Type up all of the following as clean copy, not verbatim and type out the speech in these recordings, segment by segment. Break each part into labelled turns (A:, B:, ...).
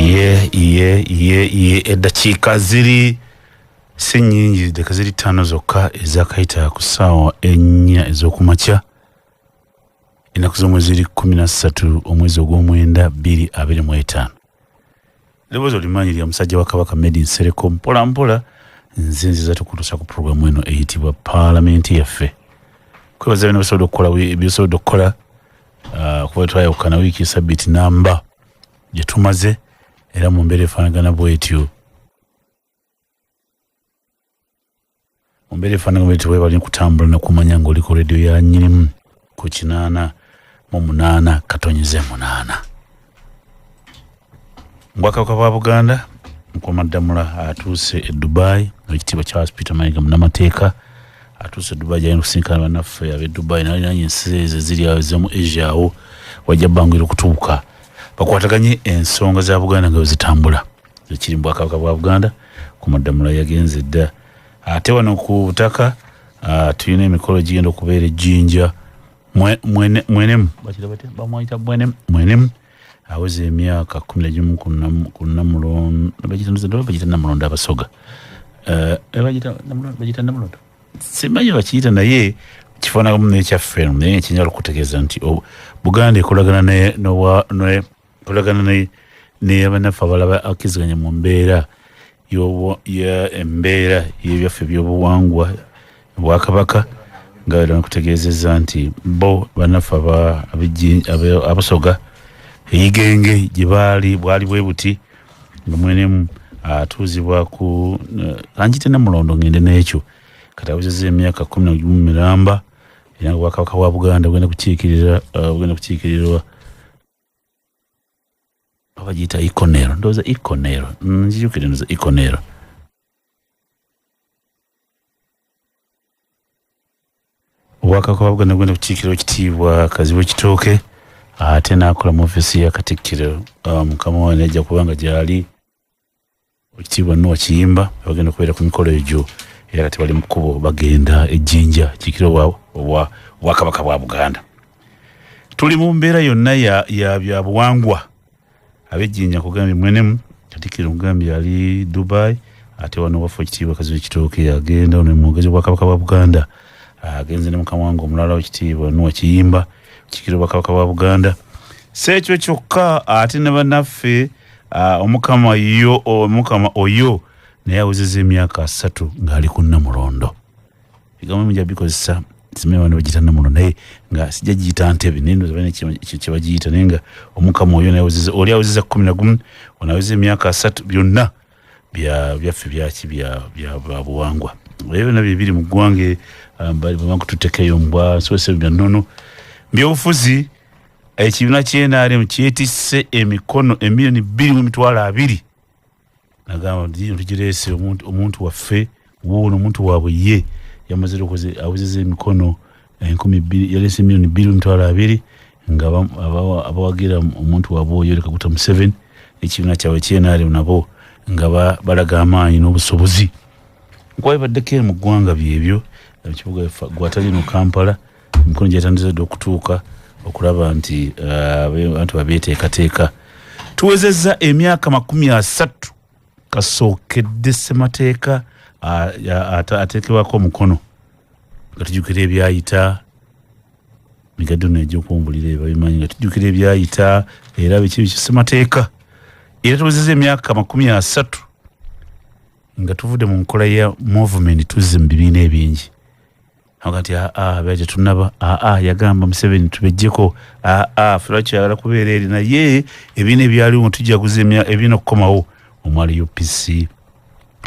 A: Ye ye ye ye, eddakiika ziri si nnyingi, ddaka ziri 5 zokka ezakayita ku ssaawa 4 ez'okumakya, ennaku z'omwezi ziri 13 omwezi ogw'omwenda 2025. Eddoboozi olimanyi lya musajja wa Kabaka Medi Nsereko. Mpola mpola nze nziza tukutuusa ku puroguramu eno eyitibwa Paalamenti Yaffe. Kwebaza bino bisobodde okukola, byosobodde okukola kuba twayawukana wiiki sabbiiti namba gye tumaze, era mu mbeera efaanagana bwetyo, mu mbeera efaanagana bwetyo webali kutambula nakumanya ng'oli ku rediyo ya nnyinimu ku 88.8. Bwakabaka bwa Buganda, Mukuumaddamula atuuse e Dubai. Ekitiibwa Charles Peter Mayiga, munnamateeka, atuuse e Dubai gyalina okusinkana bannaffe ab'e Dubai nalinaanye ensi ezo eziri awo ez'omu Asia, awo wajja banguyira okutuuka bakwataganye ensonga za Buganda nga bwe zitambula. Ekiri mu Bwakabaka bwa Buganda, Mukuumaddamula yagenze dda. Ate wano ku butaka tulina emikolo egigenda okubeera ejjinja. Mwenemu bamwayita Mwenemu, aweza emyaka 11 ku Namulondo. Bagiyita Namulondo Abasoga, bagiyita Namulondo, simanyi bakiyita, naye kifaananamu n'ekyaffe eno. Naye ekinjala okutegeeza nti Buganda ekolagana n'abannaffe abalala akkiriziganya mu mbeera embeera y'ebyaffe ebyobuwangwa Bwakabaka, nga era nkutegeezezza nti bo bannaffe Abasoga eyigenge gye baali bwali bwe buti, nga mwenemu atuuzibwa ku anjite Namulondo. Ngende n'ekyo, kati awezezza emyaka 11 miramba, era nga Bwakabaka bwa Buganda bugenda kukiikirira, bugenda kukiikirirwa bagiyita Ikonero, ndowooza Ikonero, nzijukire, ndowooza Ikonero. Obwakabaka bwa Buganda bugenda kukiikirira Ekitiibwa Kazibwe Kitooke, ate n'akola mu ofiisi ya Katikkiro, mukama wange ajja kubanga gyali Ekitiibwa Noah Kiyimba. Bagenda okubeera ku mikolo egyo, era kati bali mu kkubo bagenda ejjinja kiikiro Obwakabaka bwa Buganda. Tuli mu mbeera yonna ya bya buwangwa. Ab'ejjinja nkugambye mwenemu Katikkiro nkugambye ali Dubai, ate wano waffe Ekitiibwa Kazibwe Kitooke agenda ono mwogezi Obwakabaka bwa Buganda, agenze ne mukama wange omulala Ekitiibwa Noah Kiyimba, kiikiro Obwakabaka bwa Buganda. Si ekyo kyokka, ate ne bannaffe Omukama yo, Omukama oyo naye awezezza emyaka 30 ng'ali ku Namulondo. Ebigambo bingi bikozesa, simanyi bano bagiyita Namulondo, naye nga sijja giyita ntebe, naye ndowooza balina kye bagiyita. Naye nga Omukama oyo naye awezezza, oli awezezza 11, ono awezezza emyaka 30. Byonna byaffe byaki bya buwangwa, ebyo byonna bye biri mu ggwanga. Bakututekeyo mbwa nsowese bya nnono. Byobufuzi, ekibiina ky'NRM kyetisse emikono 2,020,000, nagamba nti tugireese omuntu waffe wuuno, omuntu waabwe ye yamaze awezezza emikono 2,000, yaleese 2,020,000 nga abawagira omuntu waabwe oyo Yoweri Kaguta Museveni ekibiina kyabwe ky'NRM, nabo nga balaga amaanyi n'obusobozi. Nkuba bibaddeko eri mu ggwanga byebyo. Ekibuga gwatali mu Kampala, emikono gyatandise dda okutuuka okulaba nti abantu babeeteekateeka. Tuwezezza emyaka 30 kasookedde ssemateeka ateekebwako omukono, nga tujjukira ebyayita migadde no egy'okuwumbulira ebabimanyi, nga tujjukira ebyayita era biki biki ssemateeka. Era tuwezezza emyaka 30 nga tuvudde mu nkola ya movement, tuzze mu bibiina ebingi. Aga nti aa beera tetunnaba, aa yagamba Museveni tubejjeko, aa ffe lwaki oyagala kubeera eri? Naye ebibiina ebyaliwo tujaguza ebibiina okukomawo, omwali UPC,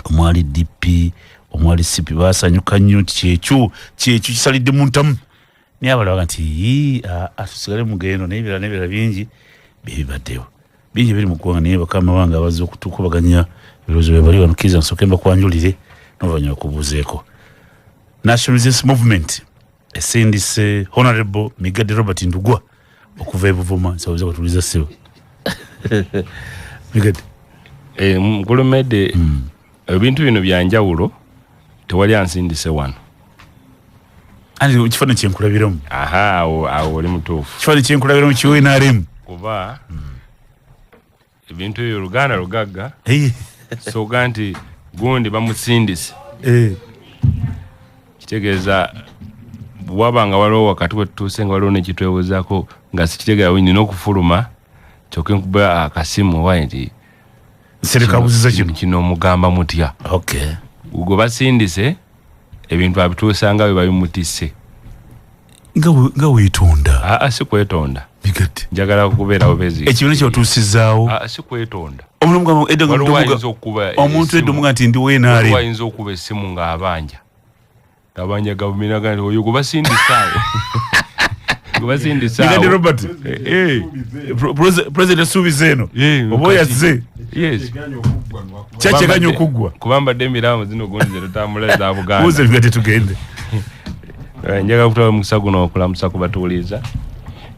A: omwali DP, omwali CP, basanyuka nnyo nti kyekyo kyekyo kisalidde mu ntamu. Naye abalala baga nti yii, aa tusigale mugendo. Naye ebirala n'ebirala bingi byebibaddewo, bingi biri mu ggwanga. Naye bakama bange abazze okutukubaganya ebirowoozo bye bali wano, kkiriza nsooke mbakwanjulire n'oluvannyuma kubuuzeeko. National Resistance Movement esindise Honorable Migadde Robert Ndugwa okuva e Buvuma. Nsabuza batuliza ssebo Migadde.
B: Mukulu Mede, ebintu bino byanjawulo, tewali ansindise wano.
A: Anti ekifaananyi kyenkulabiramu.
B: Aha, awo awo oli mutuufu.
A: Ekifaananyi kyenkulabiramu kiwa NRM.
B: Kuba Ebintu ebyo Luganda lugagga. Soga nti gundi bamusindise. Kitegeeza waba nga waliwo wakati wetutuuse nga waliwo nekitwebuuzaako nga sikitegeera nina okufuluma kyokka nkuba akasimu owa nti
A: Nsereka abuuziza kino.
B: Kino omugamba mutya? Gwe basindise ebintu abituusa nga bwe babimutisse.
A: Nga weetonda.
B: Aa, si kwetonda.
A: Migadde.
B: Njagala kubeerawo bezi.
A: Ekibiina kyotuusizaawo.
B: Aa, si kwetonda.
A: Omuntu edda nga
B: Waliwo
A: mutomuga-
B: ayinza okukuba
A: omuntu
B: essimu.
A: edda omuga nti ndi
B: Waliwo
A: WNRM.
B: ayinza okuba essimu ng'abanja. Abanja gavumenti agamba nti oyo gwe basindise awo. Gwe basindise awo.
A: Migadde Robert. President asuubiza eno. Oba oyo azze.
B: Yes.
A: Kyakyeganya okuggwa.
B: Kuba mbadde emiraamo zino gundi ze tutambula za Buganda.
A: Buuza Migadde tugende.
B: Njagala kutwala omukisa guno okulamusa ku batuwuliriza.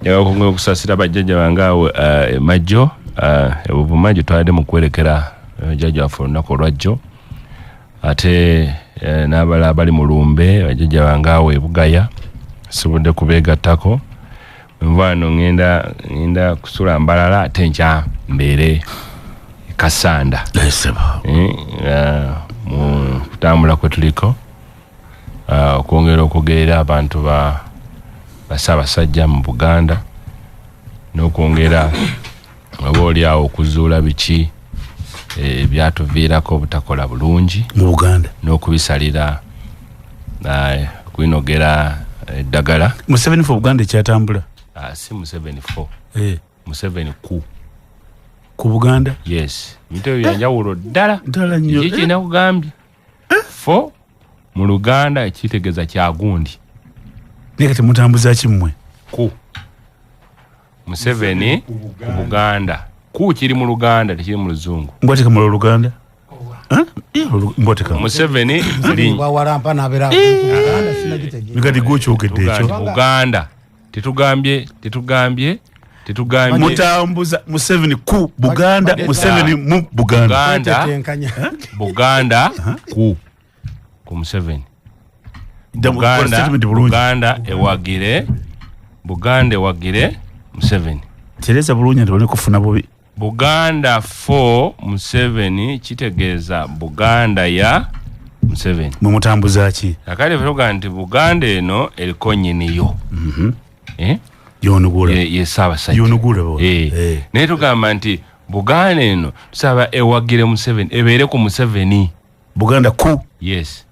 B: Njagala okwongera okusaasira bajjajja bange awo e Majjo, e Buvuma gye twabadde mu kwerekera jjajja waffe olunaku olwajjo. Ate n'abalala abali mu lumbe, bajjajja bange awo e Bugaya, nsobodde kubeegattako. Nva wano ngenda kusula Mbalala ate nkya mbeere e Kasanda. Mu kutambula kwe tuliko, okwongera okugerera abantu ba Ssaabasajja mu Buganda n'okwongera oba oli awo okuzuula biki ebyatuviirako obutakola bulungi
A: mu Buganda
B: n'okubisalira, okwinogera eddagala.
A: Museveni for Buganda ekyatambula?
B: Si Museveni for. Museveni ku.
A: Ku Buganda?
B: Yes. Ebintu ebyo byanjawulo ddala.
A: Ddala nnyo.
B: Ekyo kye nakugambye. For mu Luganda kitegeeza kyagundi.
A: Naye kati mutambuza ki mmwe?
B: Ku. Museveni ku Buganda. Ku kiri mu Luganda tekiri mu Luzungu.
A: Mbwateeka mu Luganda? Mbwateeka.
B: Museveni
C: Bwawalampa n'abeera ku Buganda sinagitegeera.
A: Migadde gwe okyogedde ekyo.
B: Buganda. Tetugambye, tetugambye, tetugambye.
A: Mutambuza Museveni ku Buganda, Museveni mu Buganda.
B: Buganda.
C: Kwetetenkanya.
B: Buganda ku. Ku Museveni.
A: Ddamu kola
B: Buganda,
A: statement bulungi.
B: Buganda ewagire, Buganda ewagire Museveni.
A: Tereza bulungi nti baleme kufuna bubi.
B: Buganda for Museveni kitegeeza Buganda ya Museveni.
A: Mwe mutambuza ki?
B: Kakati ffe tugamba nti Buganda eno eriko nnyiniyo.
A: Yonugula.
B: Ye Ssaabasajja.
A: Yonugula bo.
B: Naye tugamba nti Buganda eno tusaba ewagire Museveni, ebeere ku Museveni.
A: Buganda ku.
B: Yes.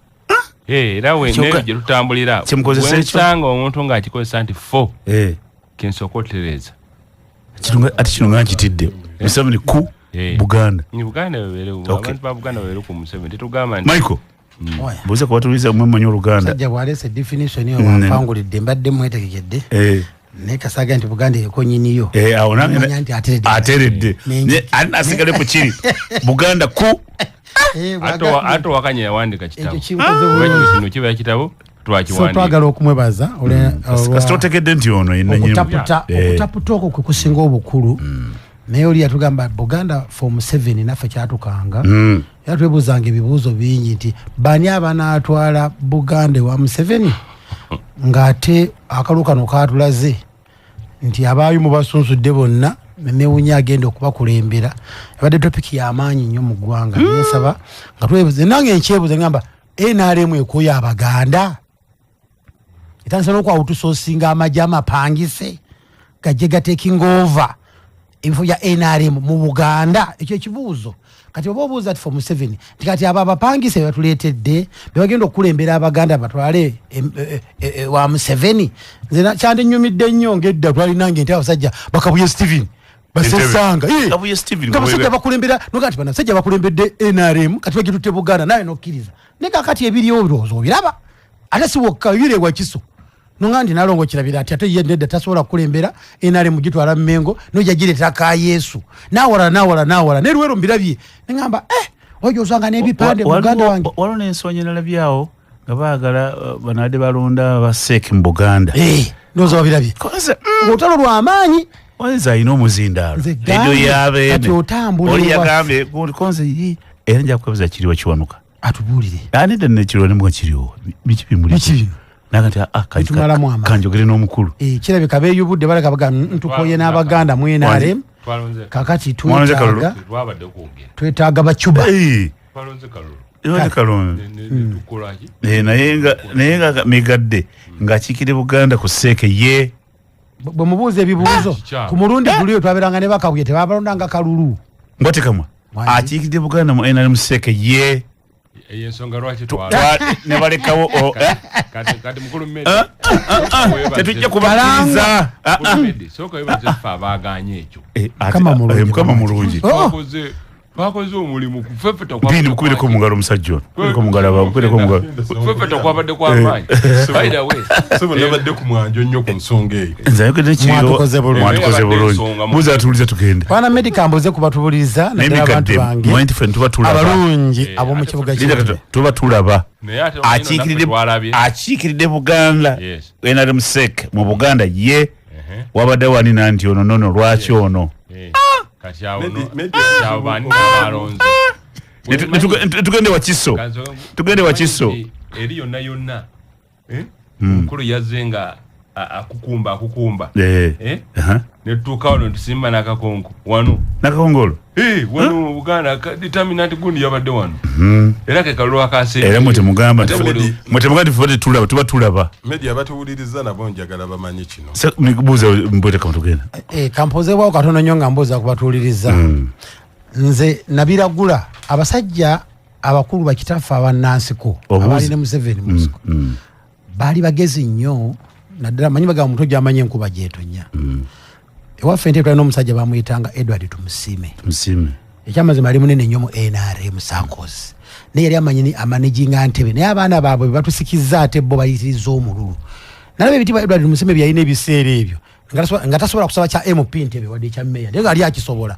B: Era we
A: Kyokka
B: neyo gye tutambulira.
A: Kyemukozesa ekyo?
B: Wensanga omuntu ng'akikozesa nti for. Kinsooka otereeza.
A: Ate kino nga nkitidde. Museveni ku Buganda.
B: Ni Buganda bebeere, abantu ba Buganda bebeere ku Museveni. Tetugamba nti
A: Michael.
C: Oya.
A: Buuza ku batuuliza mmwe mmanyi Oluganda.
C: Musajja bw'aleese definition eyo wampangulidde, mbadde mwetegekedde. Naye kasaga nti Buganda eriko nnyiniyo.
A: Awo nange
C: Mmanya nti ateredde.
A: Ateredde.
C: Nengi.
A: Ne, ate nasigale ku kiri. Buganda ku.
B: Ate wakanya yawandiika kitabo.
C: Ekyo kinkoze bulungi.
B: Kino kiba kitabo, twakiwandiika.
C: So twagala okumwebaza olwa
A: Kasita otegedde nti ono ye nannyini
C: Okutaputa okwo kwe kusinga obukulu. Naye oli yatugamba Buganda for Museveni naffe kyatukanga. Era twebuuzanga ebibuuzo bingi nti bani abanaatwala Buganda ewa Museveni ng'ate akalulu kano kaatulaze nti abaayo mubasunsudde bonna newunya agenda okubakulembera. Ebadde topic y'amaanyi nnyo mu ggwanga. Naye nsaba nga twebuuze, nange nkyebuuze ngamba NRM ekooya Abaganda etandise n'okwawutusoosinga amagye amapangise gajje gatekinga over ebifo bya NRM mu Buganda. Ekyo ekibuuzo. Kati oba obuuza ati for Museveni nti kati abo abapangise bebatuleetedde bebagenda okukulembera Abaganda batwale wa Museveni. Nze kyandinyumidde nnyo ng'edda twalinanga ente abasajja Bakabuye Steven basesanga.
A: Entebe. Kabuye Steven
C: Nga abasajja
A: Kabuye.
C: bakulembera, noga nti bano abasajja bakulembedde NRM kati bagitutte Buganda nawe nokkiriza. Naye kaakati ebiriwo birowoozo obiraba ate si wokka ebiri ewa Kiso. Nonga nti Nalongo kirabira ati ate ye nedda tasobola kukulembera NRM gitwala Mmengo nojja gireeta ka Yesu. N'awalala, n'awalala, n'awalala. Ne Luweero mbirabye. Ne ŋŋamba, ojja osanga n'ebipande muganda wange.
A: Waliwo n'ensonyi nalabyawo nga baagala, banaadde balonda abaseeki mu Buganda.
C: Ndowooza wabirabye.
A: Konze,
C: Olutalo lw'amaanyi.
A: Konze alina omuzindaalo.
C: Nze
A: Leediyo
C: gambye,
A: y'abeene.
C: kati otambula
A: Oli
C: ewaffe.
A: yagambye, gundi, konze, ye, era nja kwebaza kiriwa Kiwanuka.
C: Atubuulire.
A: Nedda nne kiriwa ne muga kiriwo. Biki bimuli?
C: Biki bino?
A: Naga nti,
C: Bitumalamu amaanyi.
A: kanjogere n'omukulu.
C: Kirabika beeyubudde baleka baga, ntukoye n'Abaganda mu NRM. Kakati twetaaga bacuba.
A: Naye nga Migadde ng'akiikirira Buganda ku seeke ye
C: bwe mubuuza ebibuuzo ku mulundi guliyo twabeeranga ne Bakabuye tebabalondanga kalulu.
A: Mbwatekamwa akiikirira Buganda mu NRM seeke ye
B: ey'ensonga lwaki
A: ne balekawo
B: kati mukulu Medi
A: tetujja kubakkiriza.
B: Sooka weebaze ffe abaagaanye ekyo.
A: Mukama mulungi.
B: Twakoze omulimu
A: Mpindi mukubireko mu ngalo omusajja ono. Mukubireko mu ngalo mukubireko mu ngalo.
B: Ffeffe tokwabadde kwa maanyi. By the way,
D: sebo nabadde ku mwanjo nnyo ku nsonga eyo.
A: Nze ayogedde kiro.
C: Mwatukoze bulungi.
A: Mwatukoze bulungi. Buuza atuwulize tugende.
C: Bwana Medi kambuze kubatubuliza naddala abantu bange.
A: Mwanti ffe tuba tulaba.
C: Abalungi ab'omu kibuga ky'Entebbe.
A: Tuba tulaba. Akiikiridde Buganda. NRM SEC mu Buganda ye wabadde wani nanti ono nono lwaki ono. Tugende Wakiso. Tugende Wakiso.
B: Eri yonna yonna. Mukulu yazze nga akukumba. Ne tutuuka wano tusimba n'akakonko wano.
A: Nakakongolo.
B: Wano Buganda determinant gundi yabadde wano. Era ke kalulu akaseera.
A: Era mwe temugamba ffe tulaba tuba tulaba.
D: Media abatuwuliriza nabo njagala bamanye kino.
A: Buuza mbwete tugenda.
C: Kampozebwawo katono nnyo nga mbuuza kubatuwuliriza. Nze nabiragula abasajja abakulu bakitaffe abannansiko abaali ne Museveni mu nsiko. Baali bagezi nnyo naddala manyi bagamba omuntu gy'amanyi enkuba gy'etonnya. Ewaffe Entebbe twalina omusajja bamuyitanga Edward Tumusiime.
A: Tumusiime.
C: Ekyamazima ali munene nnyo mu NRM SACCOS. Naye yali amanyi amanaginga Ntebe naye abaana baabwe batusikizza ate bo bayitiriza omululu. Nalaba ebitiibwa Edward Tumusiime bye yalina ebiseera ebyo nga tasobola kusaba kya MP Ntebe wadde ekya meeya naye nga ali akisobola.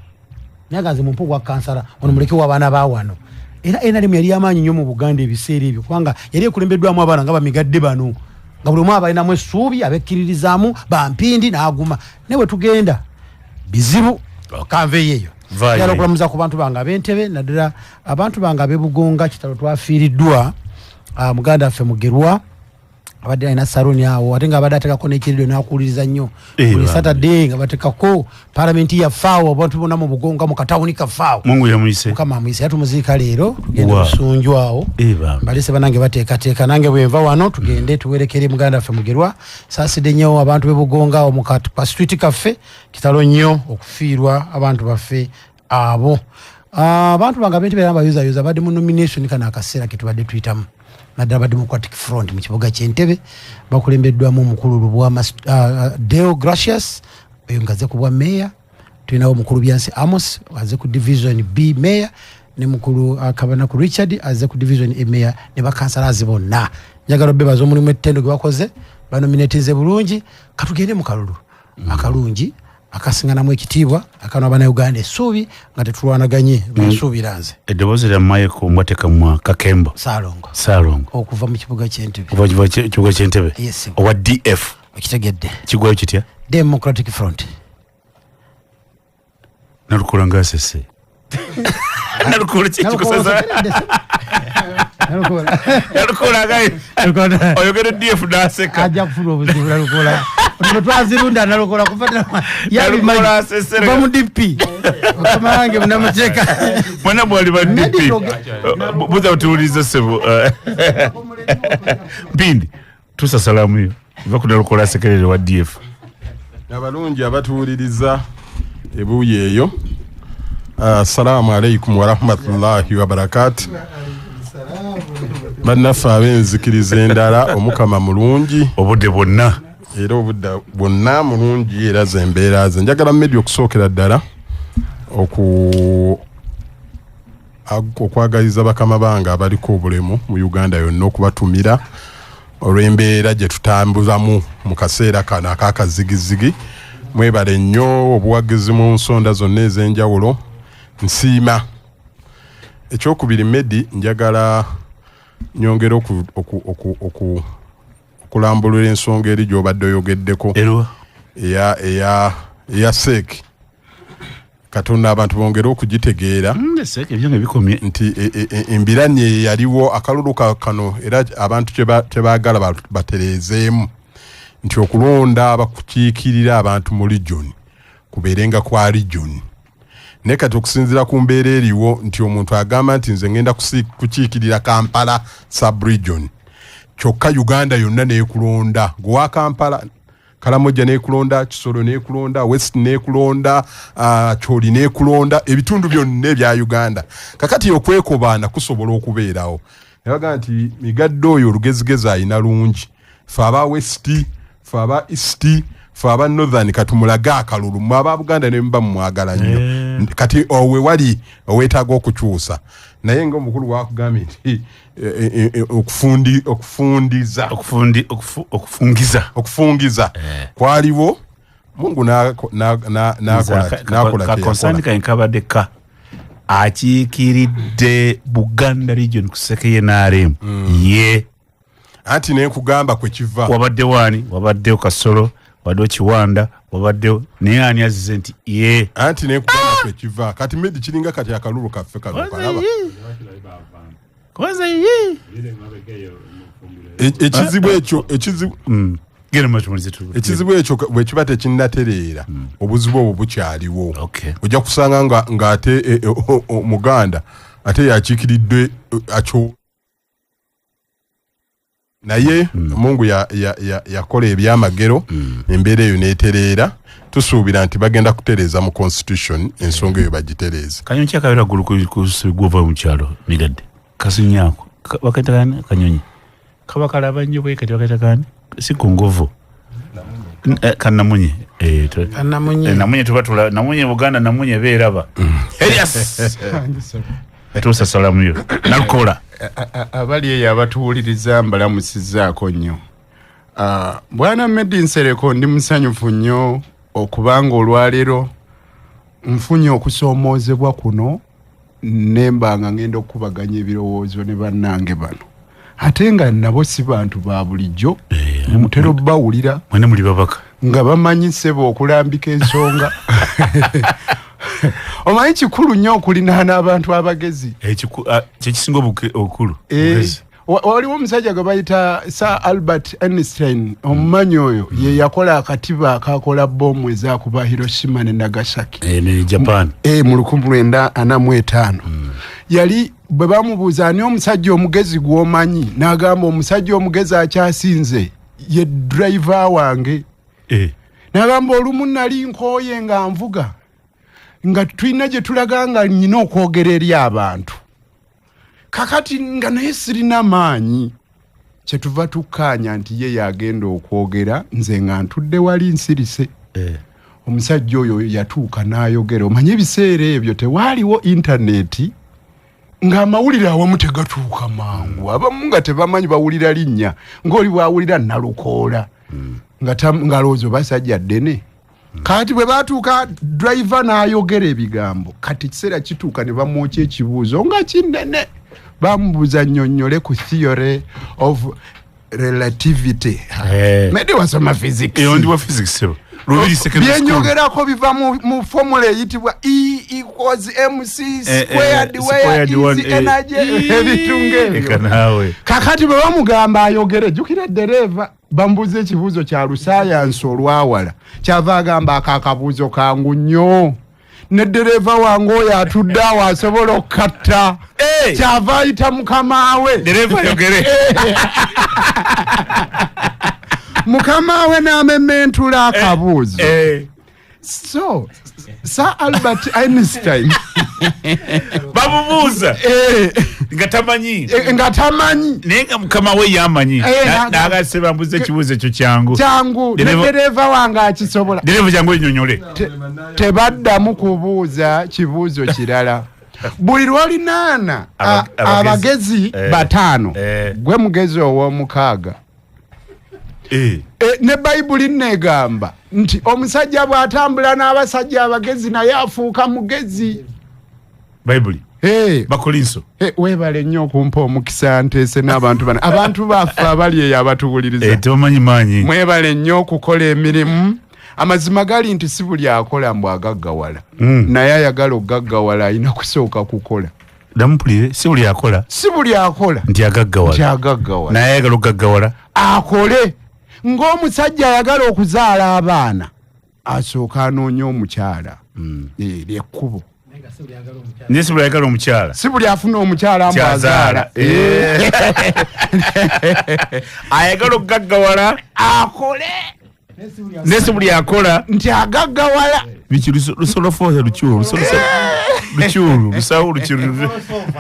C: Naye nga nze mumpe ogwa kansala ono muleke w'abaana ba wano. Era NRM yali amaanyi nnyo mu Buganda ebiseera ebyo kubanga yali ekulembeddwamu abaana nga Bamigadde bano. Nga buli omu abalinamu essuubi abekkiririzaamu bampindi n'aguma. Naye bwe tugenda bizibu kanveeyo eyo. Njagala okulamuza ku bantu bange ab'Entebbe naddala abantu bange ab'e Bugonga kitalo twafiiriddwa muganda waffe Mugerwa abadde alina saloni awo ate ng'abadde ateekako n'ekirido n'akuwuliriza nnyo. Buli Saturday nga bateekako paalamenti yaffe awo abantu bonna mu Bugonga mu katawuni kaffe awo.
A: Mungu yamuyise.
C: Mukama amuyise era tumuziika leero tugende Busunju awo. Mbalese bannange bateekateeka nange bwe nva wano tugende tuwerekere muganda waffe Mugerwa. Saasidde nnyo abantu b'e Bugonga awo mu ka street kaffe kitalo nnyo okufiirwa abantu baffe abo. Abantu bange ab'Entebbe era mbayozaayoza badde mu nomination kano akaseera ke tubadde tuyitamu. Naddala ba Democratic Front mu kibuga ky'Entebbe bakulembeddwamu omukulu Lubwama Deo Gracious oyo ng'azze ku bwa meeya. Tulinawo omukulu Byansi Amos azze ku division B meeya ne mukulu Kabanaku Richard azze ku division A meeya ne bakansalazi bonna. Njagala obeebaza omulimu ettendo gwe bakoze banominatinze bulungi katugende mu kalulu akalungi akasinganamu ekitiibwa akano Bannayuganda essuubi nga tetulwanaganye nsuubira nze.
A: Eddoboozi lya Michael Mbwatekamwa Kakembo
C: Ssaalongo
A: Ssaalongo
C: okuva mu kibuga ky'Entebbe.
A: Okuva mu kibuga ky'Entebbe.
C: Yes.
A: Owa DF.
C: Okitegedde.
A: Kigwayo kitya?
C: Democratic Front.
A: Nalukola ng'asese. Nalukola ki kikusasa? Nalukola nga oyogedde DF n'aseka.
C: Ajja kufuna obuzibu Nalukola. Ono twazirunda Nalukola kuva
A: Nalukola asesere.
C: Kuva mu DP. Mukama wange munnamateeka.
A: Mwenna mwali ba DP. Buuza otuwulirize ssebo. Mpindi tusa salaamu yo. Va ku Nalukola asekerere wa DF.
D: Abalungi abatuwuliriza ebuuyi eyo. Assalamu alaikum warahmatullahi wabarakatuh. Bannaffe ab'enzikiriza endala Omukama mulungi
A: obudde bwonna
D: era obudde bwonna mulungi era zembeera ze. Njagala Media okusookera ddala okwagaliza bakama bange abaliko obulemu mu Uganda yonna okubatumira olw'embeera gye tutambuzamu mu kaseera kano ak'akazigizigi. Mwebale nnyo obuwagizi mu nsonda zonna ez'enjawulo. Nsiima. Ekyokubiri Medi njagala nyongere okulambulula ensonga eri gy'obadde oyogeddeko eya SEC. Katonda abantu bongere okugitegeera nti embiranye yaliwo akalulu kano era abantu kyebaagala batereezeemu nti okulonda abakukiikirira abantu mu region. Kubeerenga kwa region. Naye kati okusinziira ku mbeera eriwo nti omuntu agamba nti nze ngenda kukiikirira Kampala sub-region, kyokka Uganda yonna neekulonda, gwe Kampala, Karamoja neekulonda, Kisoro neekulonda, West neekulonda, Choli neekulonda, ebitundu byonna ebya Uganda. Kakati okwekobaana kusobola okubeerawo. Nebaga nti Migadde oyo olugezigezi alina lungi, fe aba West, fe aba East, fe aba Northern, katumulage akalulu, mwe aba Buganda ne muba mumwagala nnyo. Kati owe wali oweetaaga okukyusa, naye nga omukulu wakugambye nti okufundiza
A: okufungiza
D: okufungiza kwaliwo, Mungu nakola.
A: Kakonsani kankabadde ka akiikiridde Buganda region ku seke NRM ye.
D: Anti nenkugamba kwe kiva.
A: Wabadde wani? Wabaddewo Kasolo, wabaddewo Kiwanda, wabaddewo, naye ani azize nti ye?
D: Anti nenkugamba kwe kiva. Kati medi kiringa kati akalulu kaffe kano kalaba.
A: Kwanza ye.
D: Ekizibu ekyo, ekizibu
A: Genda mu tumalize tu.
D: Ekizibu ekyo bwe kiba tekinnatereera, obuzibu obwo bukyaliwo. Ojja kusanga ng'ate Omuganda ate yakiikiridde akyo. Naye Mungu yakola ebyamagero, embeera eyo n'etereera. Tusuubira nti bagenda kutereeza mu constitution ensonga eyo bagitereeze.
A: Kanyonyi ki akabeera waggulu ku gwova mu kyalo Migadde? Kasunyaako. Bakaita kani kanyonyi? Kaba kalaba nnyo bwe kati bakaita kani? Si ku nguvu. Kannamunye.
C: Kannamunye.
A: Namunye tuba tula, Namunye Buganda, Namunye beeraba. Elias! Tuusa salamu yo. Nalukola.
E: Abali eyo abatuwuliriza mbalamusizzaako nnyo. Bwana Medi Nsereko, ndi musanyufu nnyo okubanga olwaleero nfunye okusoomoozebwa kuno, nemba nga ngenda okukubaganya ebirowoozo ne bannange bano, ate nga nabo si bantu ba bulijjo, mutera obbawulira.
A: Mwene muli babaka.
E: Nga bamanyi ssebo okulambika ensonga. Omanyi kikulu nnyo okulinaana abantu abagezi.
A: Kyekisinga obukulu. Obugezi.
E: Waliwo omusajja gwe bayita Sir Albert Einstein, omumanyi oyo, ye yakola akatiba akakola bomu ezakuba Hiroshima ne Nagasaki.
A: Ne Japan.
E: Mu 1945. Yali bwe bamubuuza ani omusajja omugezi gw'omanyi, n'agamba omusajja omugezi akyasinze ye driver wange. N'agamba olumu nali nkooye nga nvuga, nga tulina gye tulaga nga nnyina okwogera eri abantu, kakati nga naye sirina maanyi, kyetuva tukkaanya nti ye yagenda okwogera, nze nga ntudde wali nsirise. Omusajja oyo yatuuka n'ayogera. Omanye ebiseera ebyo tewaaliwo intaneti, ng'amawulire awamu tegatuuka mangu, abamu nga tebamanyi, bawulira linnya ng'oli bw'awulira Nalukoola nga ng'alowooza basajja ddene. Kati bwe batuuka driver n'ayogera ebigambo, kati ekiseera kituuka ne bamwokya ekibuuzo nga kinene, bamubuuza nnyonnyole ku theory of relativity. Medi wasoma physics.
A: Ndi wa physics sebo. Lubiri Secondary School.
E: Byenyogerako biva mu formula eyitibwa E equals mc squared, where
A: squared
E: is
A: one,
E: energy, ebintu ng'ebyo.
A: Eka naawe.
E: Kakati bwe bamugamba ayogere, jjukira ddereeva bamubuuza ekibuuzo kya lusayansi olwawala, kyava agamba ako akabuuzo kangu nnyo, ne ddereeva wange oyo atudde awo asobola okukatta. Kyava ayita mukama we.
A: Ddereeva ayogere.
E: Mukama we n'amementula akabuuzo. So Sir Albert Einstein
A: bamubuuza nga tamanyi.
E: Nga tamanyi.
A: Naye nga mukama we yamanyi. N'agase bambuuza ekibuuzo ekyo kyangu.
E: Kyangu, ne ddereeva wange akisobola.
A: Ddereeva kyangu ennyonnyole.
E: Tebaddamu kubuuza kibuuzo kirala. Buli lwolinaana
A: abagezi.
E: Abagezi bataano, gwe mugezi ow'omukaaga. Ne Bayibuli negamba nti omusajja bw'atambula n'abasajja abagezi naye afuuka mugezi.
A: Bayibuli. Bakolinso.
E: Weebale nnyo okumpa omukisa nteese n'abantu bano, abantu baffe abali eyo abatuwuliriza.
A: Tebamanyi maanyi.
E: Mwebale nnyo okukola emirimu. Amazima gali nti si buli akola mbu agaggawala, naye ayagala okugaggawala alina kusooka kukola.
A: Dampulire, si buli akola
E: si buli akola
A: nti agaggawala,
E: nti agaggawala,
A: naye ayagala okugaggawala
E: akole. Ng'omusajja ayagala okuzaala abaana. Asooka anoonya omukyala. Lyekkubo.
A: Naye si buli ayagala omukyala.
E: Si buli afuna omukyala amwazaala.
A: Ayagala okugaggawala
E: akole.
A: Naye si buli akola
E: nti agaggawala.
A: Biki lusolofoza lukyulu lukyulu lusawo lukyulu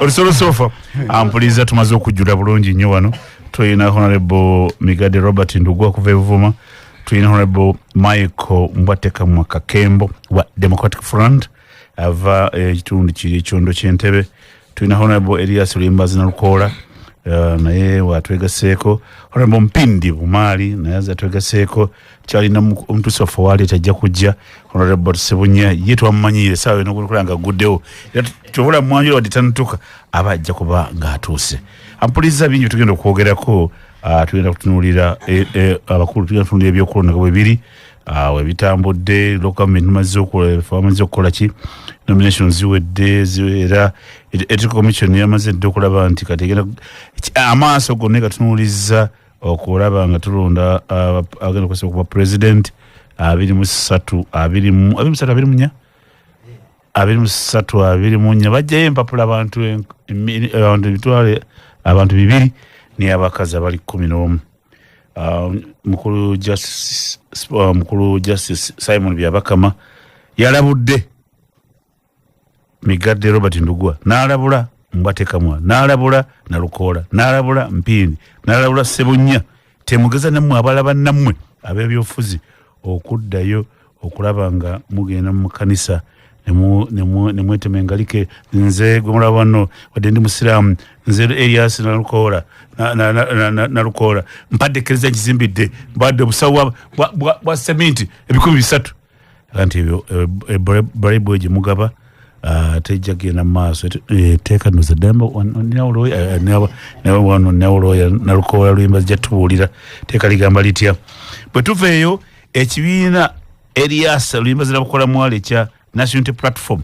A: olusolosofa. Ampuliza tumaze okujjula bulungi nnyo wano. Tulina Honorable Migadde Robert Ndugwa okuva e Buvuma. Tulina Honorable Michael Mbwatekamwa Kakembo wa Democratic Front ava ekitundu kiri ekyondo ky'Entebbe. Tulina Honorable Elias Luyimbazi Nalukoola naye watwegaseeko. Honorable Mpindi Bumaali naye azze atwegaseeko. Kyalina omutuusi waffe waali tajja kujja. Honorable Ssebunya ye twamumanyiire essaawa eno okulaba nga agguddewo. Era tubula mwanjula wadde tannatuuka aba ajja kuba ng'atuuse. Ampuliza bingi tugenda okwogerako. Tugenda kutunuulira abakulu, tugenda kutunuulira ebyokulonda bwe biri, we bitambudde, local government bamaze okukola ki, nominations ziwedde, era Ethical Commission yamaze dda okulaba nti kati egenda amaaso gonna gatunuulizza okulaba nga tulonda agenda okukozesebwa kuba president 23, 23, 24, 24, bajjayo empapula abantu emitwalo abantu 2 ne abakazi abali 11. Mukulu Justice Simon Byabakama yalabudde Migadde Robert Ndugwa, n'alabula Mbwatekamwa, n'alabula Nalukoola, n'alabula Mpindi, n'alabula Ssebunya, temugeza nammwe abalaba nammwe ab'ebyobufuzi okuddayo okulaba nga mugenda mu kanisa ne mwetema engalike. Nze gwe mulaba wano wadde ndi musiraamu, nze Elias Nalukoola, Nalukoola mpadde ekkereziya ngizimbidde, mpadde obusawo bwa seminti 3,000. Nti ebyo bribe gye mugaba tejja kugenda mu maaso. Etteeka nno ddamba wano Nalukoola Luyimbazi zijja tubuulira etteeka ligamba litya. Bwe tuva eyo ekibiina Elias Luyimbazi Nalukoola mwali ekya National Unity Platform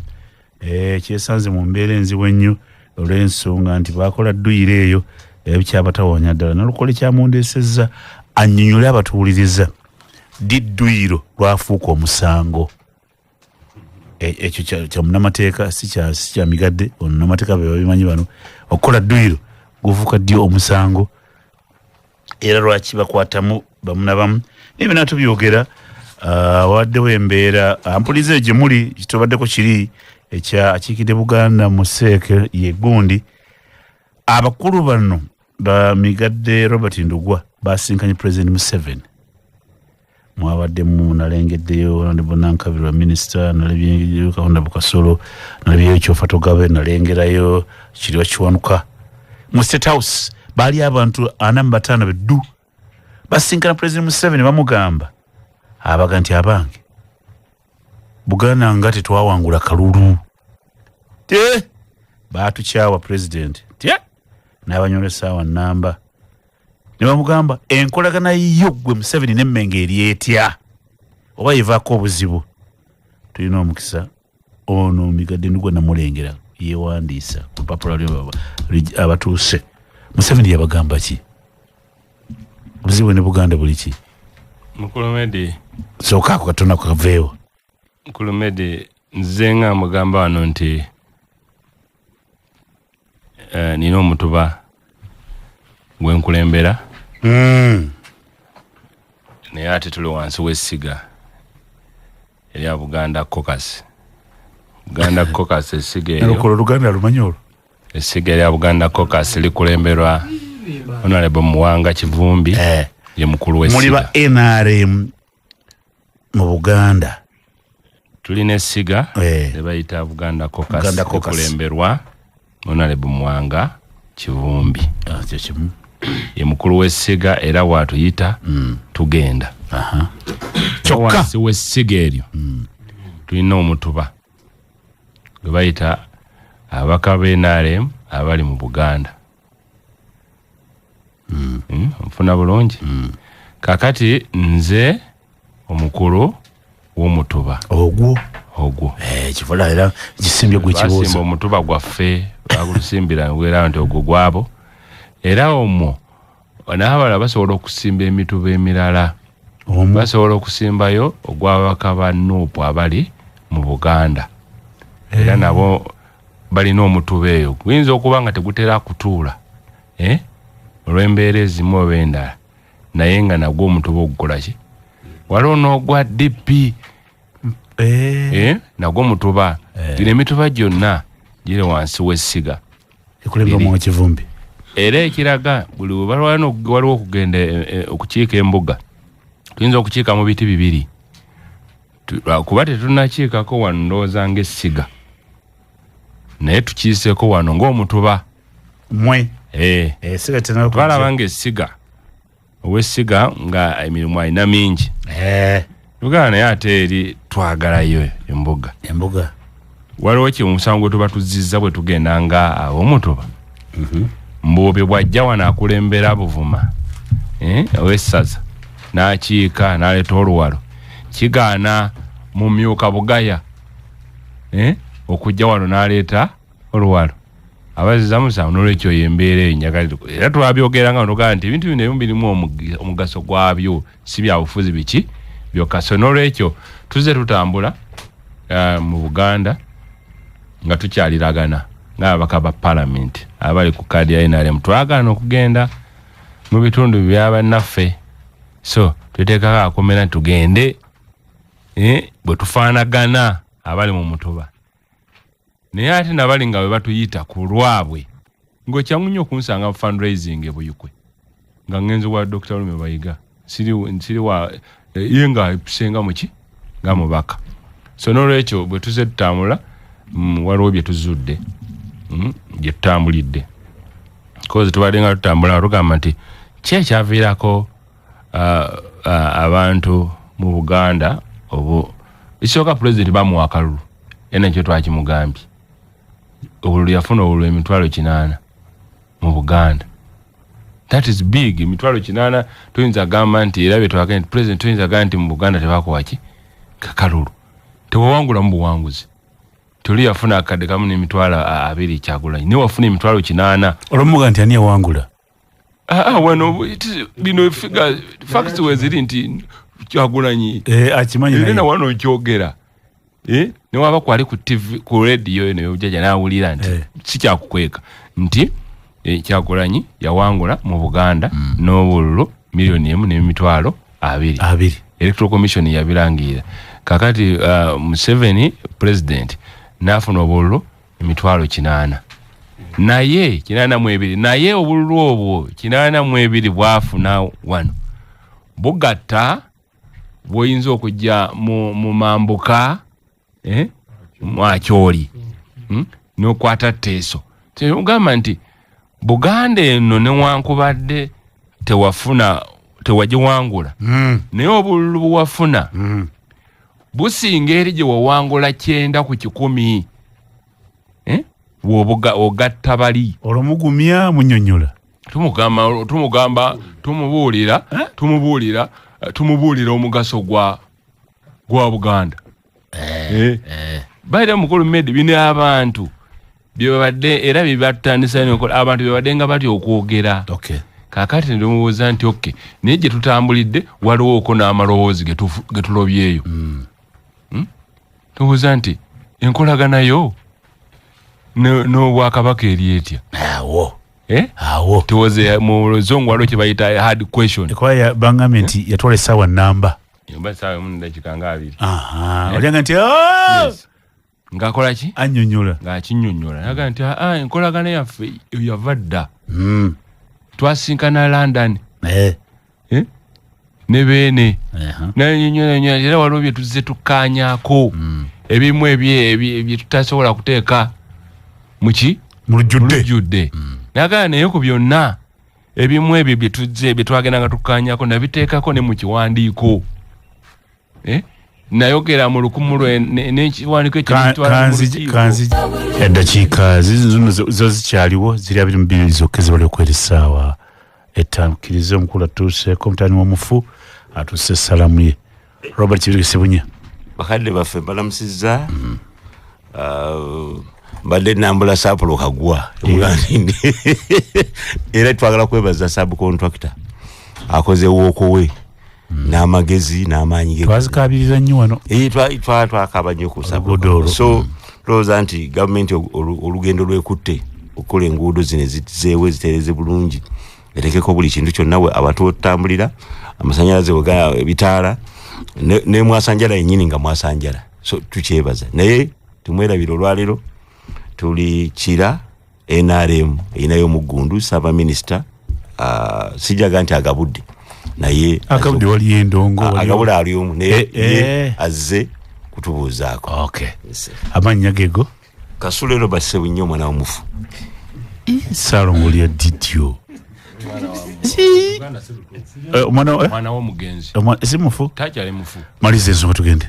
A: kyesanze mu mbeera enzibu ennyo olw'ensonga nti baakola dduyiro eyo ebikyabatawanya ddala. Nalukoola ekyamundeesezza annyonnyole abatuwuliriza ddi dduyiro lwafuuka omusango. Ekyo kya munnamateeka si kya Migadde, munnamateeka be babimanyi bano. Okukola dduyiro gufuuka ddi omusango, era lwaki bakwatamu bamu na bamu. Naye byonna tubyogera. Waddewo embeera ampuliza gye muli kitobaddeko kiri ekya akiikidde Buganda mu Seeke ye gundi. Abakulu bano ba Migadde Robert Ndugwa basinkanye President Museveni. Mwabaddemu nalengeddeyo Honorable Nankabirwa Minister, nalabyeyo Honorable Kasolo, nalabyeyo Kyofatto Gabe, nalengerayo Kiryowa Kiwanuka. Mu State House baali abantu 45 beddu basinkana President Museveni, bamugamba abaga nti abange Buganda nga tetwawangula kalulu, te batukyawa president te n'abanyola essaawa nnamba ne bamugamba enkolagana yo gwe Museveni n'Emmengo eri etya oba yevaako obuzibu. Tulina omukisa ono Migadde Ndugwa namulengera yeewandiisa ku lupapula abatuuse. Museveni yabagamba ki? Obuzibu ne Buganda buli ki?
B: Mukulu Medi,
A: sooka ako katono kaveewo.
B: Mukulu Medi, nze nga mugamba wano nti nina omutuba gwenkulembera naye ate tuli wansi w'essiga erya Buganda Caucus. Buganda Caucus essiga eryo,
A: Nalukoola Oluganda lumanyi olwo?
B: Essiga erya Buganda Caucus likulemberwa Honorable Muwanga Kivumbi, ye mukulu w'essiga.
A: Muli ba NRM mu Buganda.
B: Tulina essiga lye bayita Buganda Caucus, likulemberwa Honorable Muwanga Kivumbi.
A: Kye kimu.
B: Ye mukulu w'essiga era waatuyita tugenda.
A: Kyokka
B: wansi w'essiga eryo tulina omutuba gwe bayita ababaka ba NRM abali mu Buganda. Nfuna bulungi. Kakati nze omukulu w'omutuba
A: ogwo
B: ogwo
A: kivola era kisimbye gwe kibuuzo.
B: Basimba omutuba gwaffe bagulusimbira era nti ogwo gwabo, era omwo n'abalala basobola okusimba emituba emirala Basobola okusimbayo ogw'ababaka ba NUP abali mu Buganda. Era nabo balina omutuba eyo. Guyinza okuba nga tegutera kutuula, olw'embeera ezimu oba endala, naye nga nagwo omutuba ogukola ki? Waliwo n'ogwa DP, nagwo mutuba. Gino emituba gyonna giri wansi w'essiga
A: ekulemberwa Kivumbi.
B: Era ekiraga buli we balwana waliwo okugenda okukiika embuga, tuyinza okukiika mu biti bibiri, kuba tetunnakiikako wano ndowooza ng'essiga, naye tukiiseeko wano ng'omutuba.
A: Mwe
B: twalaba ng'essiga, ow'essiga nga emirimu alina mingi, tugala naye ate eri twagalayo embuga. Waliwo ki omusango gwe tuba tuzizza bwe tugenda nga ab'omutuba. Mbuubi bw'ajja wano akulembera Buvuma, ow'essaza, n'akiika n'aleeta oluwalo, kigaana mumyuka Bugaya okujja wano n'aleeta oluwalo, abaziza musango. N'olwekyo embeera eyo njagala, era twabyogera nga tugamba nti ebintu bino ebimu birimu omugaso gwabyo, si bya bufuzi biki byokka. So n'olwekyo tuzze tutambula mu Buganda nga tukyaliragana ng'ababaka ba palamenti abali ku kaadi ya NRM. Twagaana okugenda mu bitundu byabannaffe, so tweteekako akomera nti tugende bwe tufaanagana abali mu mutuba, naye ate nabali nga bwe batuyita ku lwabwe. Ng'okyangu nnyo okunsanga mu fundraising e Buyikwe nga ngenze wa Dr. Lume Bayiga, siri wa ye nga senga muki nga mubaka. So n'olwekyo bwe tuze tutambula, waliwo bye tuzudde, bye tutambulidde, kozi tubadde nga tutambula tugamba nti ki ekyaviirako abantu mu Buganda obu ekisooka pulezidenti bamuwa akalulu, era nakyo twakimugambye. Obululu yafuna obululu 800,000 mu Buganda. That is big. 800,000 tuyinza gamba nti era bye twagenda nti pulezidenti tuyinza gamba nti mu Buganda tebakuwa ki kakalulu, tewawangula mu buwanguzi. Toli yafuna akadde kamu n'20,000 Kyagulanyi, naye wafuna 800,000.
A: Olwomuga nti ani yawangula?
B: Wano bino figure facts weziri nti Kyagulanyi
A: akimanyi
B: naye wano nkyogera, newaba kwali ku TV ku radio eno yojjaja n'awulira nti si kyakukweka nti Kyagulanyi yawangula mu Buganda n'obululu 1,200,000. Electoral Commission yabirangirira. Kakati Museveni president n'afuna obululu 800,000, naye 82, naye obululu obwo 82 bwafuna wano bugatta bwoyinza okujja mu mambuka, mwakyoli, n'okwata Teeso. Ogamba nti Buganda eno newankubadde tewafuna tewagiwangula, naye obululu bwewafuna businga eri gye wawangula 90 ku 100. Ogatta bali
A: olwo mugumya munyonyola,
B: tumugamba tumubuulira omugaso gwa Buganda. Baira mukulu Medi, bino abantu byebabadde era byebatandisa n'okukola, abantu byebabadde nga batya okwogera. Kaakati ndowooza nti okay, naye gye tutambulidde waliwo oko n'amaloboozi ge tulobyeyo. Tubuuza nti enkolagana yo n'obwakabaka eri etya?
A: Awo. Awo.
B: Tuwoze mu luzungu waliwo kye bayita hard question.
A: Kuba bangambye nti yatwala essaawa namba.
B: Oba essaawa emu n'eddakiika nga 2.
A: Olyanga nti
B: Ng'akola ki?
A: Annyonnyola.
B: Ng'akinnyonnyola. N'agamba nti enkolagana yaffe yava dda. Twasinkana London. Ne beene. N'annyonnyola era waliwo bye tuzze tukkaanyaako. Ebimu ebye tutasobola kuteeka muki?
A: Mu lujjudde.
B: N'agamba naye ku byonna ebimu ebyo bye tuzze bye twagendanga tukkaanyaako nabiteekako ne mu kiwandiiko. Nayogera mu lukumu lwe n'ekiwandiiko ekyo nekitwala mu lukiiko.
A: Eddakiika zino zo zikyaliwo ziri 22 zokka ezibali okwera essaawa 5. Kkiriza omukulu atuuseeko, omutani w'omufu atuuse essalamu ye. Robert Kibirige Ssebunya.
F: Bakadde baffe mbalamusizza. Mbadde nambula Sapulo Kagwa. Era twagala kwebaza subcontractor akoze wookowe. N'amagezi n'amaanyi ge
A: Twazikabirira nnyo wano.
F: Twakaba nnyo ku
A: Oluguudo olwo.
F: So ndowooza nti gavumenti olugendo lwekutte okukola enguudo zino zeewe zitereze bulungi, erekeko buli kintu kyonna we abantu otambulira, amasanyalaze wega, ebitaala ne mwasanjala yennyini nga mwasanjala. So tukyebaza, naye tumwerabira olwaleero tuli Kira NRM erinayo omuggundu ssaabaminisita, sijaga nti agabudde, naye
A: Agabudde waliyo endongo, waliyo
F: agabula ali omu, naye ye azze kutubuuzaako.
A: Okay. Amannya gego?
F: Kasule Robert Ssebunnyo, omwana w'omufu.
A: Ssaalongo lya Didyo. Omwana wa-
B: Omwana w'omugenzi.
A: Si mufu?
B: Takyali mufu.
A: Maliza ensonga tugende.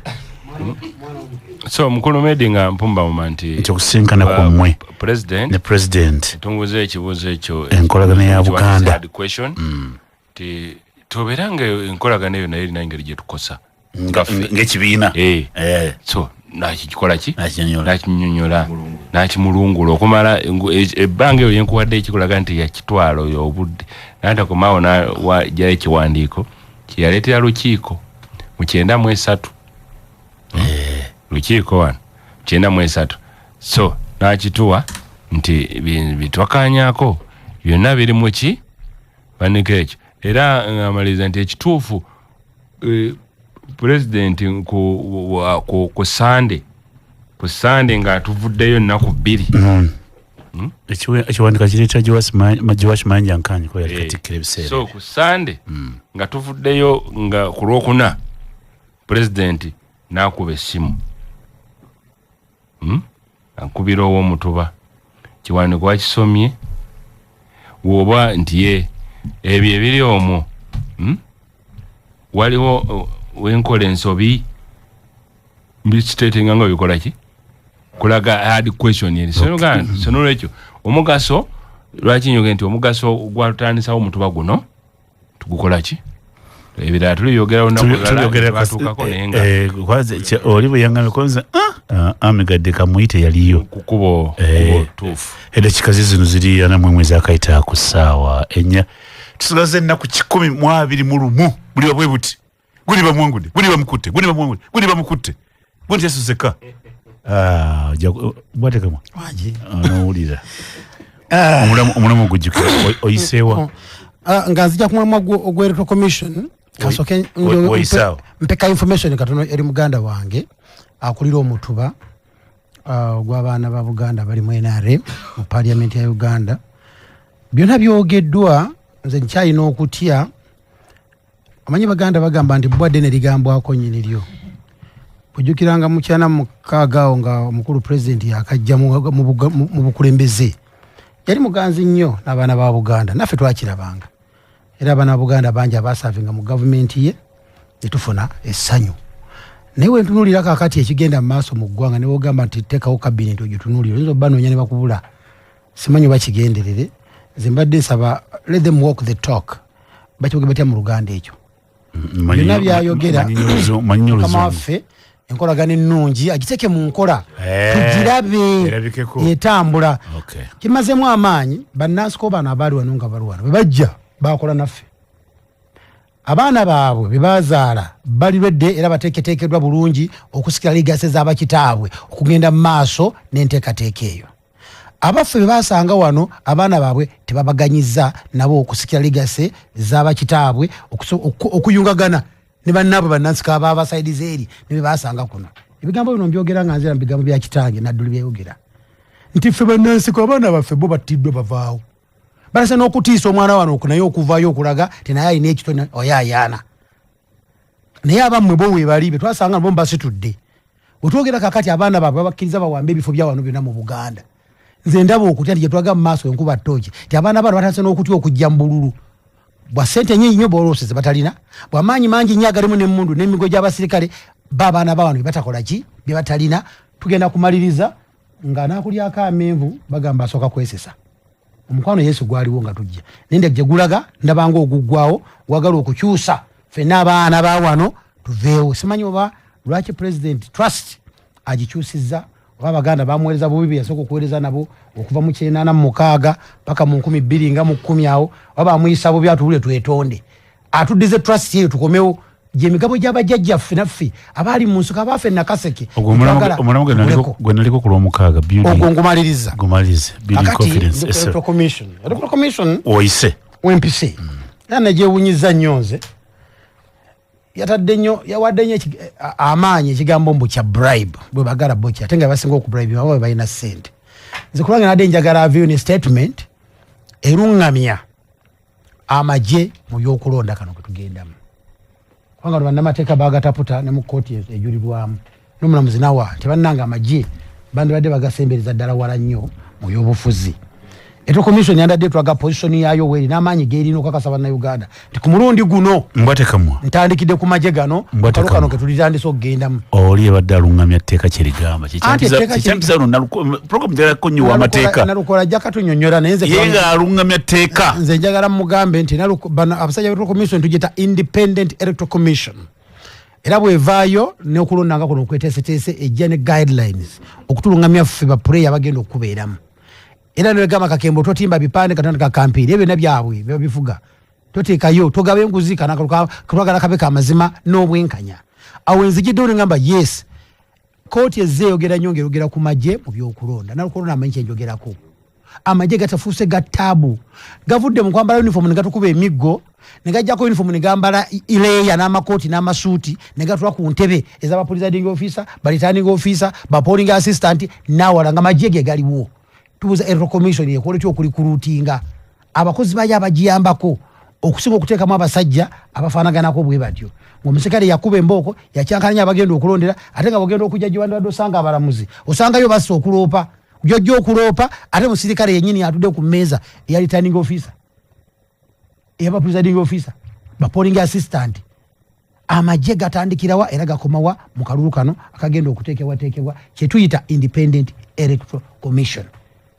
B: So mukulu Medi nga mpumba muma nti
A: Nti okusisinkana kwammwe
B: president
A: ne president.
B: Tunguze ekibuuzo ekyo.
A: Enkolagana ya
B: Ekyo
A: Buganda.
B: hard question. Ti tobeera nga enkolagana eyo naye erina engeri gye tukosa.
A: Ng'ekibiina.
B: So nakikola ki?
A: Nakinyonyola.
B: Nakinyonyola. Nakimulungula okumala ebbanga eyo lyenkuwadde ekikulaga nti yakitwala oyo obudde. N'atakomaawo n'ajjayo ekiwandiiko kye yaleetera Lukiiko mu 93. Lukiiko wano 93. So n'akituwa nti bitwakanyaako byonna biri mu ki? Banika ekyo. Era ng'amaliriza nti ekituufu, pulezidenti ku Sande, ku Sande ng'atuvuddeyo ennaku 2.
A: Ekiwandiiko kireeta Joash Mayanja Nkangi kuba yali katikkiro ebiseera.
B: So ku Sande nga tuvuddeyo nga ku Lwokuna, pulezidenti n'akuba essimu. Akubira ow'omutuba. Kiwandiiko wakisomye woba nti ye ebyo ebiri omwo. Waliwo wenkola ensobi mbisitatinga nga bikola ki? Kulaga hard question eri. So so nolwekyo omugaso lwaki nyoge nti omugaso gwatutandisawo omutuba guno tugukola ki? Ebirala tuliyogera olunaku lulala,
A: Tuliyogera
B: twatuukako naye nga
A: kwanza oli bwe yangambye kwanza, Amigadde Kamuyite yaliyo.
B: Ku kubo tuufu.
A: Eddakiika zino ziri ana mu emu ezakayita ku ssaawa 4. Tusigaze ennaku 121, buli bwe buti. Guli bamwangudde, guli bamukutte, guli bamwangudde, guli bamukutte. Guli tesuzeka. Bwatekamwa.
C: Wangi.
A: N'owulira. Omulamu ogujjukira, oyiseewa?
C: Nga nzija ku mulamwa ogwa Electoral Commission, kasooke
A: Oyisaawo.
C: mpeka information katono eri muganda wange akulira omutuba, ogw'abaana ba Buganda bali mu NRM mu Parliament ya Uganda. Byonna byogeddwa, nze nkyalina okutya. Amanyi Baganda bagamba nti bbwa ddene ligambwako nnyini lyo. Ojjukiranga mu 96 awo nga omukulu president yakajja mu bukulembeze, yali muganzi nnyo n'abaana ba Buganda, naffe twakirabanga. Era abaana ba Buganda bangi abaasavinga mu gavumenti ye ne tufuna essanyu. Naye we ntunuulira kaakati ekigenda mu maaso mu ggwanga, ne bw'ogamba nti teekawo kabineti ogitunuulire, oyinza obbanoonya ne bakubula. Simanyi oba kigenderere. Nze mbadde nsaba let them walk the talk. Bakyoge batya mu Luganda ekyo? Byonna byayogera,
A: Manyi nnyo
C: Mukama
A: Oluzungu.
C: waffe enkolagano ennungi agiteeke mu nkola, tugirabe
A: Erabikeko.
C: etambula. Kimazeemu amaanyi bannansiko bano abaali wano nga balwana, bwe bajja bakola naffe. Abaana baabwe be bazaala bali lwedde era bateeketeekeddwa bulungi okusikira ligase z'abakitaabwe okugenda mu maaso n'enteekateeka eyo. Abaffe be basanga wano abaana baabwe tebabaganyiza nabo okusikira ligase z'abakitaabwe okuyungagana ne bannaabwe bannansiko ab'abasaidize eri ne be basanga kuno. Ebigambo bino mbyogera nga nzira mu bigambo bya kitange Nadduli byayogera nti ffe bannansiko abaana baffe bo battiddwa bavaawo. Balese n'okutiisa omwana wano naye okuvaayo okulaga ti naye alina ekitone oyo ayaana. Naye abammwe bo weebali be twasanga nabo mbasitudde. Bwe twogera kaakati abaana baabwe babakkiriza bawambe ebifo bya wano byonna mu Buganda. Nze ndaba okutya nti gye tulaga mu maaso enkuba ttooki nti abaana bano batandise n'okutya okujja mu bululu. Bwa ssente nnyingi nnyo bw'olwoseze batalina, bwa maanyi mangi nnyo agalimu n'emmundu n'emigo gy'abasirikale, bo abaana ba wano bye batakola ki? Bye batalina. Tugenda kumaliriza nga n'akulyako amenvu bagamba asooka kwesesa. Omukwano Yesu gwaliwo nga tujja. Naye ndya gye gulaga ndaba ng'oguggwawo, gwagala okukyusa ffenna abaana ba wano tuveewo. Simanyi oba lwaki President Trust agikyusizza, oba Abaganda bamuweereza bubi bye yasooka okuweereza nabo okuva mu 86 paka mu 2010 awo, oba bamuyisa bubi atuwulire twetonde. Atuddize trust eyo tukomewo. Gyemigabo gy'abajjajjaffe naffe abaali mu nsiko, abaffe Nakaseke.
A: Ogwo omulamwa gwe naliko ku Lwomukaaga.
C: Ogwo ngumaliriza.
A: Gumalirize. Building
C: Kakati
A: confidence.
C: ndi ku Electoral Commission. Electoral Commission
A: Oyise.
C: Wempise era negyewunyiza nnyo nze, yatadde nnyo, yawadde nnyo amaanyi ekigambo mbu kya bribe, bwe bagala bokya, ate nga basinga okubribe abo bwe balina ssente. Nze kubanga nadde njagala aveeyo ne statement eruŋŋamya amagye mu byokulonda kano ketugendamu, kubanga bano bannamateeka bagataputa ne mu kkooti ejulirwamu n'omulamuzi nawa nti bannanga amagye bandibadde bagasembereza ddala wala nnyo mu byobufuzi. Electoral Commission yandadde etulaga position yaayo weeri n'amaanyi geerina okukakasa Bannayuganda nti ku mulundi guno
A: Mbwatekamwa.
C: ntandikidde ku magye gano,
A: Mbwatekamwa.
C: kalo kano ketulitandise okugendamu.
A: Oli ebadde aluŋŋamya tteeka kyerigamba.
C: Anti etteeka
A: Kyekyampiza luno program njagala kunnyiwa amateeka.
C: Nalukola ajja katunyonnyola, naye nze
A: Ye nga aluŋŋamya tteeka.
C: Nze njagala mugambe nti bano abasajja ba Electoral Commission tugiyita Independent Electoral Commission, era bwevaayo n'okulonda nga kuno okweteeseteese, ejja ne guidelines okutulungamya ffe ba player abagenda okubeeramu. Era negamba Kakembo totimba bipande, katandika kampeyini, ebyo byonna byabwe biba bifuga, toteekayo, togaba enguzi, kana twagala kabe kamazima n'obwenkanya. Awo enzijiddewo nengamba yes, kooti ezze eyogera nnyo ng'eyogera ku magye mu byokulonda. Nalukolonda amanyi kyenjogerako. Amagye gatafuuse ga taabu, gavudde mu kwambala uniform ne gatukuba emiggo, ne gajjako uniform ne gambala ileeya n'amakooti n'amasuuti ne gatula ku ntebe ez'aba presiding officer, ba returning officer, ba polling assistant n'awala, nga magye ge galiwo. Tubuuza Electoral Commission ekola etya okurecruitinga abakozi bayo abagiyambako okusinga okuteekamu abasajja abafaanaganako bwe batyo, ng'omuserikale yakuba embooko yakyankalanya abagenda okulondera, ate nga bwogenda okujja gye wandibadde osanga abalamuzi osangayo bassa okuloopa, gyojja okuloopa ate musirikale yennyini atudde ku mmeeza eya returning officer, eyaba presiding officer, ba polling assistant. Amagye gatandikirawa era gakomawa mu kalulu kano akagenda okuteekebwateekebwa kyetuyita Independent Electoral Commission?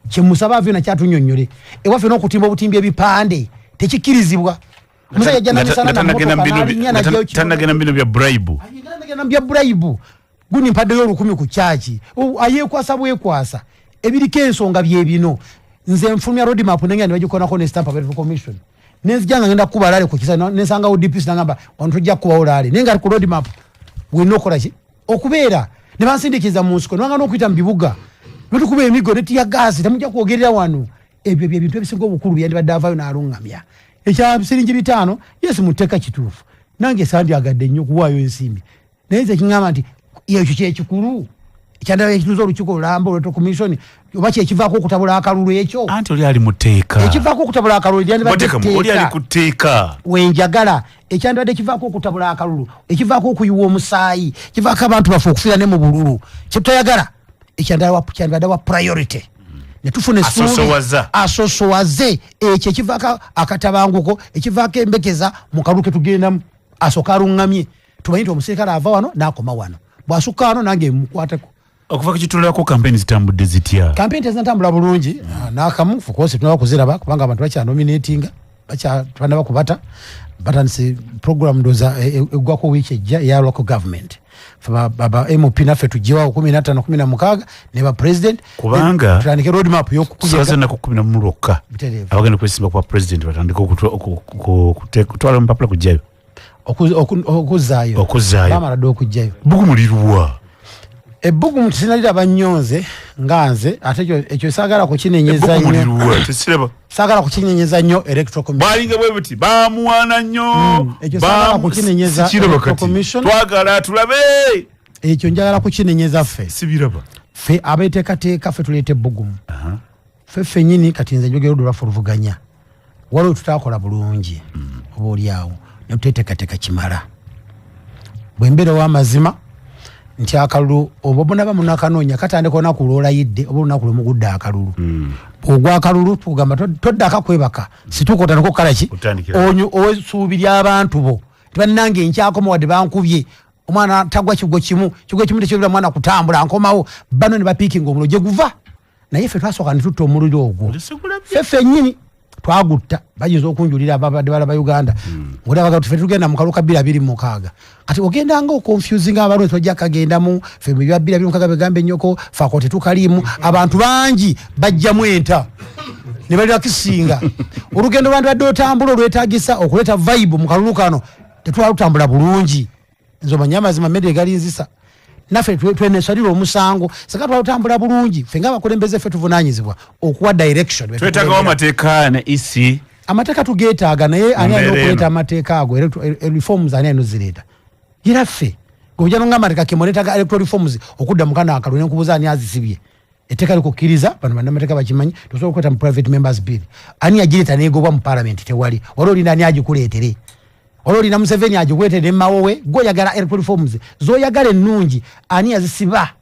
C: Kyemusaba avyo nakyatunyonnyole. Ewaffe n'okutimba obutimbi ebipande tekikkirizibwa. Omusajja ajja namisana na mmotoka n'alinnya n'aggyayo kino.
A: Tanagenda mu bino bya bribe.
C: Agenda bya bribe, gundi mpaddeyo 1000 ku kyaki, ayeekwasa bwekwasa ebiriko ensonga byebino. Nze nfulumya road map nengenda ne bagikonako ne stamp Electoral Commission, nenzija nga ngenda kukuba rally ku kisa, nensangawo DPC nangamba wano tojja kukubawo rally, naye nga ku road map wenna okola ki okubeera ne bansindiikiriza mu nsiko newanga n'okuyita mu bibuga netukuba emiggo ne tear gas, temujja kwogerera wano. Ebyo bye bintu ebisinga obukulu byandibadde avaayo n'alungamya. Ekya siringi 500, yes, mu tteeka kituufu, nange sandyagadde nnyo okuwaayo ensimbi, naye nze kiŋŋamba nti ekyo kyekikulu ekyandala ekituuza olukiiko olulamba olwa Electoral Commission oba kyekivaako okutabula akalulu ekyo.
A: Anti oli ali mu tteeka.
C: Ekivaako okutabula akalulu ekyandibadde
A: Bwateekamu, oli ali
C: tteeka.
A: ku tteeka.
C: Wenjagala ekyandibadde kivaako okutabula akalulu, ekivaako okuyiwa omusaayi, kivaako abantu baffe okufiira ne mu bululu kyetutayagala, ekyandibadde wa priority ne tufuna essuubi.
A: Asosowaza.
C: Asosowaze ekyo ekivaako akatabanguko, ekivaako embekeza mu kalulu ketugendamu, asooka aluŋŋamye tumanye nti omusirikale ava wano n'akoma wano, bw'asukka wano nange mukwateko.
A: Okuva ku kitulako kampeyini zitambudde zitya?
C: Kampeyini tezinatambula bulungi n'akamu, of course tunaba kuziraba kubanga abantu bakyanominatinga, tebannaba kubata, batandise program ndowooza eggwako wiiki ejja eya local government. Ffe ba MP naffe tugyewawo 15, 16 ne ba president.
A: Kubanga
C: tutandike road map y'okukuyega.
A: Sawa z'ennaku 11 lwokka.
C: Butereevu.
A: Abagenda kwesimba kwa president batandike kutwala omupapula kujjayo.
C: Okuzzaayo.
A: Okuzzaayo.
C: Bamala dda okujjayo.
A: Bugumulirwa.
C: Ebbugumu sinaliraba nnyo nze nga nze, ate ekyo saagala kukinenyeza nnyo.
A: Ebbugumu tesiraba.
C: Saagala kukinenyeza nnyo Electoral Commission.
A: Balinga bwe buti bamuwaana nnyo.
C: Ekyo saagala kukinenyeza
A: Sikiraba
C: Electoral
A: kati.
C: Commission.
A: Twagala tulabe.
C: Ekyo njagala kukinenyeza ffe.
A: Sibiraba.
C: Ffe abeteekateeka ffe tuleeta ebbugumu. Ffe ffennyini kati nze njogera oludda lwaffe oluvuganya. Waliwo tutaakola bulungi oba oli awo ne tuteekateeka kimala. Bwe mbeera ow'amazima nti akalulu oba bunaba munakanoonya katandika olunaku lw'olayidde oba olunaku lwe mugudde akalulu. Bw'ogwa akalulu tugamba toddako kwebaka, situuka otandika okukola ki?
A: Otandikira.
C: Onyu ow'essuubi ly'abantu bo. Nti bannange nkyakoma wadde bankubye, omwana tagwa kigwo kimu, kigwo kimu tekibula mwana kutambula, nkomawo. Bano ne bapiikinga omuliro gye guva. Naye ffe twasooka ne tutta omuliro ogwo. Ffe ffennyini twagutta, bayinza okunjulira ababadde balaba Uganda. Ng'olaba kati ffe tugenda mu kalulu ka bbiri abiri mu mukaaga. Kati ogenda nga oconfusinga abalonzi, tojja kagendamu, ffe mu bya bbiri abiri mu mukaaga begambe ennyoko, ffe ako tetukaliimu. Abantu bangi bajjamu enta ne balirakisinga. Olugendo lwandibadde otambula olwetaagisa okuleeta vibe mu kalulu kano Tetwalutambula bulungi. Nze omanyi amazima mmere egalinzisa. Naffe twenesalira omusango. Singa twalutambula bulungi, ffe ng'abakulembeze ffe tuvunaanyizibwa okuwa direction.
A: Twetagawo amateeka ne EC.
C: Amateeka tugeetaaga, naye ani
A: Mu
C: alina
A: mbeera
C: okuleeta
A: eno.
C: amateeka ago? Reforms ani alina ozireeta? Era ffe gwe nongamba nti Kakembo neetaaga electoral reforms okudda mu kano akalulu, ne nkubuuza ani azisibye. Etteeka likukkiriza, bano bannamateeka bakimanyi, tosobola okuleeta mu private members bill. Ani yagireeta n'egobwa mu parliament? Tewali. Wali olina ani agikuleetere? Wali olina Museveni agikuleetere ne Mawowe? Gwe oyagala electoral reforms z'oyagala ennungi, ani yazisiba?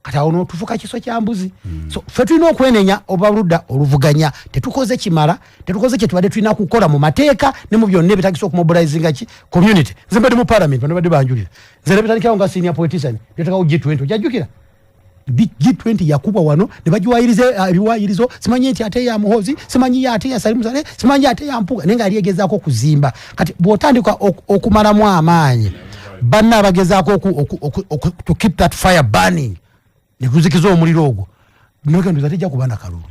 C: Kati awo notufuka kiso kya mbuzi. So ffe tulina okwenenya oba ludda oluvuganya tetukoze kimala, tetukoze kye tubadde tulina kukola mu mateeka ne mu byonna ebitagisa okumobilizinga ki community. Nze mbadde mu parliament, bano badde banjulira, nze nebitandikirawo nga senior politician, byotekawo G20. Ojajjukira G20 yakubwa wano ne bagiwayiriza ebiwayirizo, simanyi nti ate ya Muhozi, simanyi ya ate ya Salim Saleh, simanyi ate ya Mpuga, naye nga yali egezaako okuzimba. Kati bw'otandika okumalamu amaanyi banna abagezaako to keep that fire burning, ne tuzikiza omuliro ogwo, nogendoza tejja kuba na kalulu.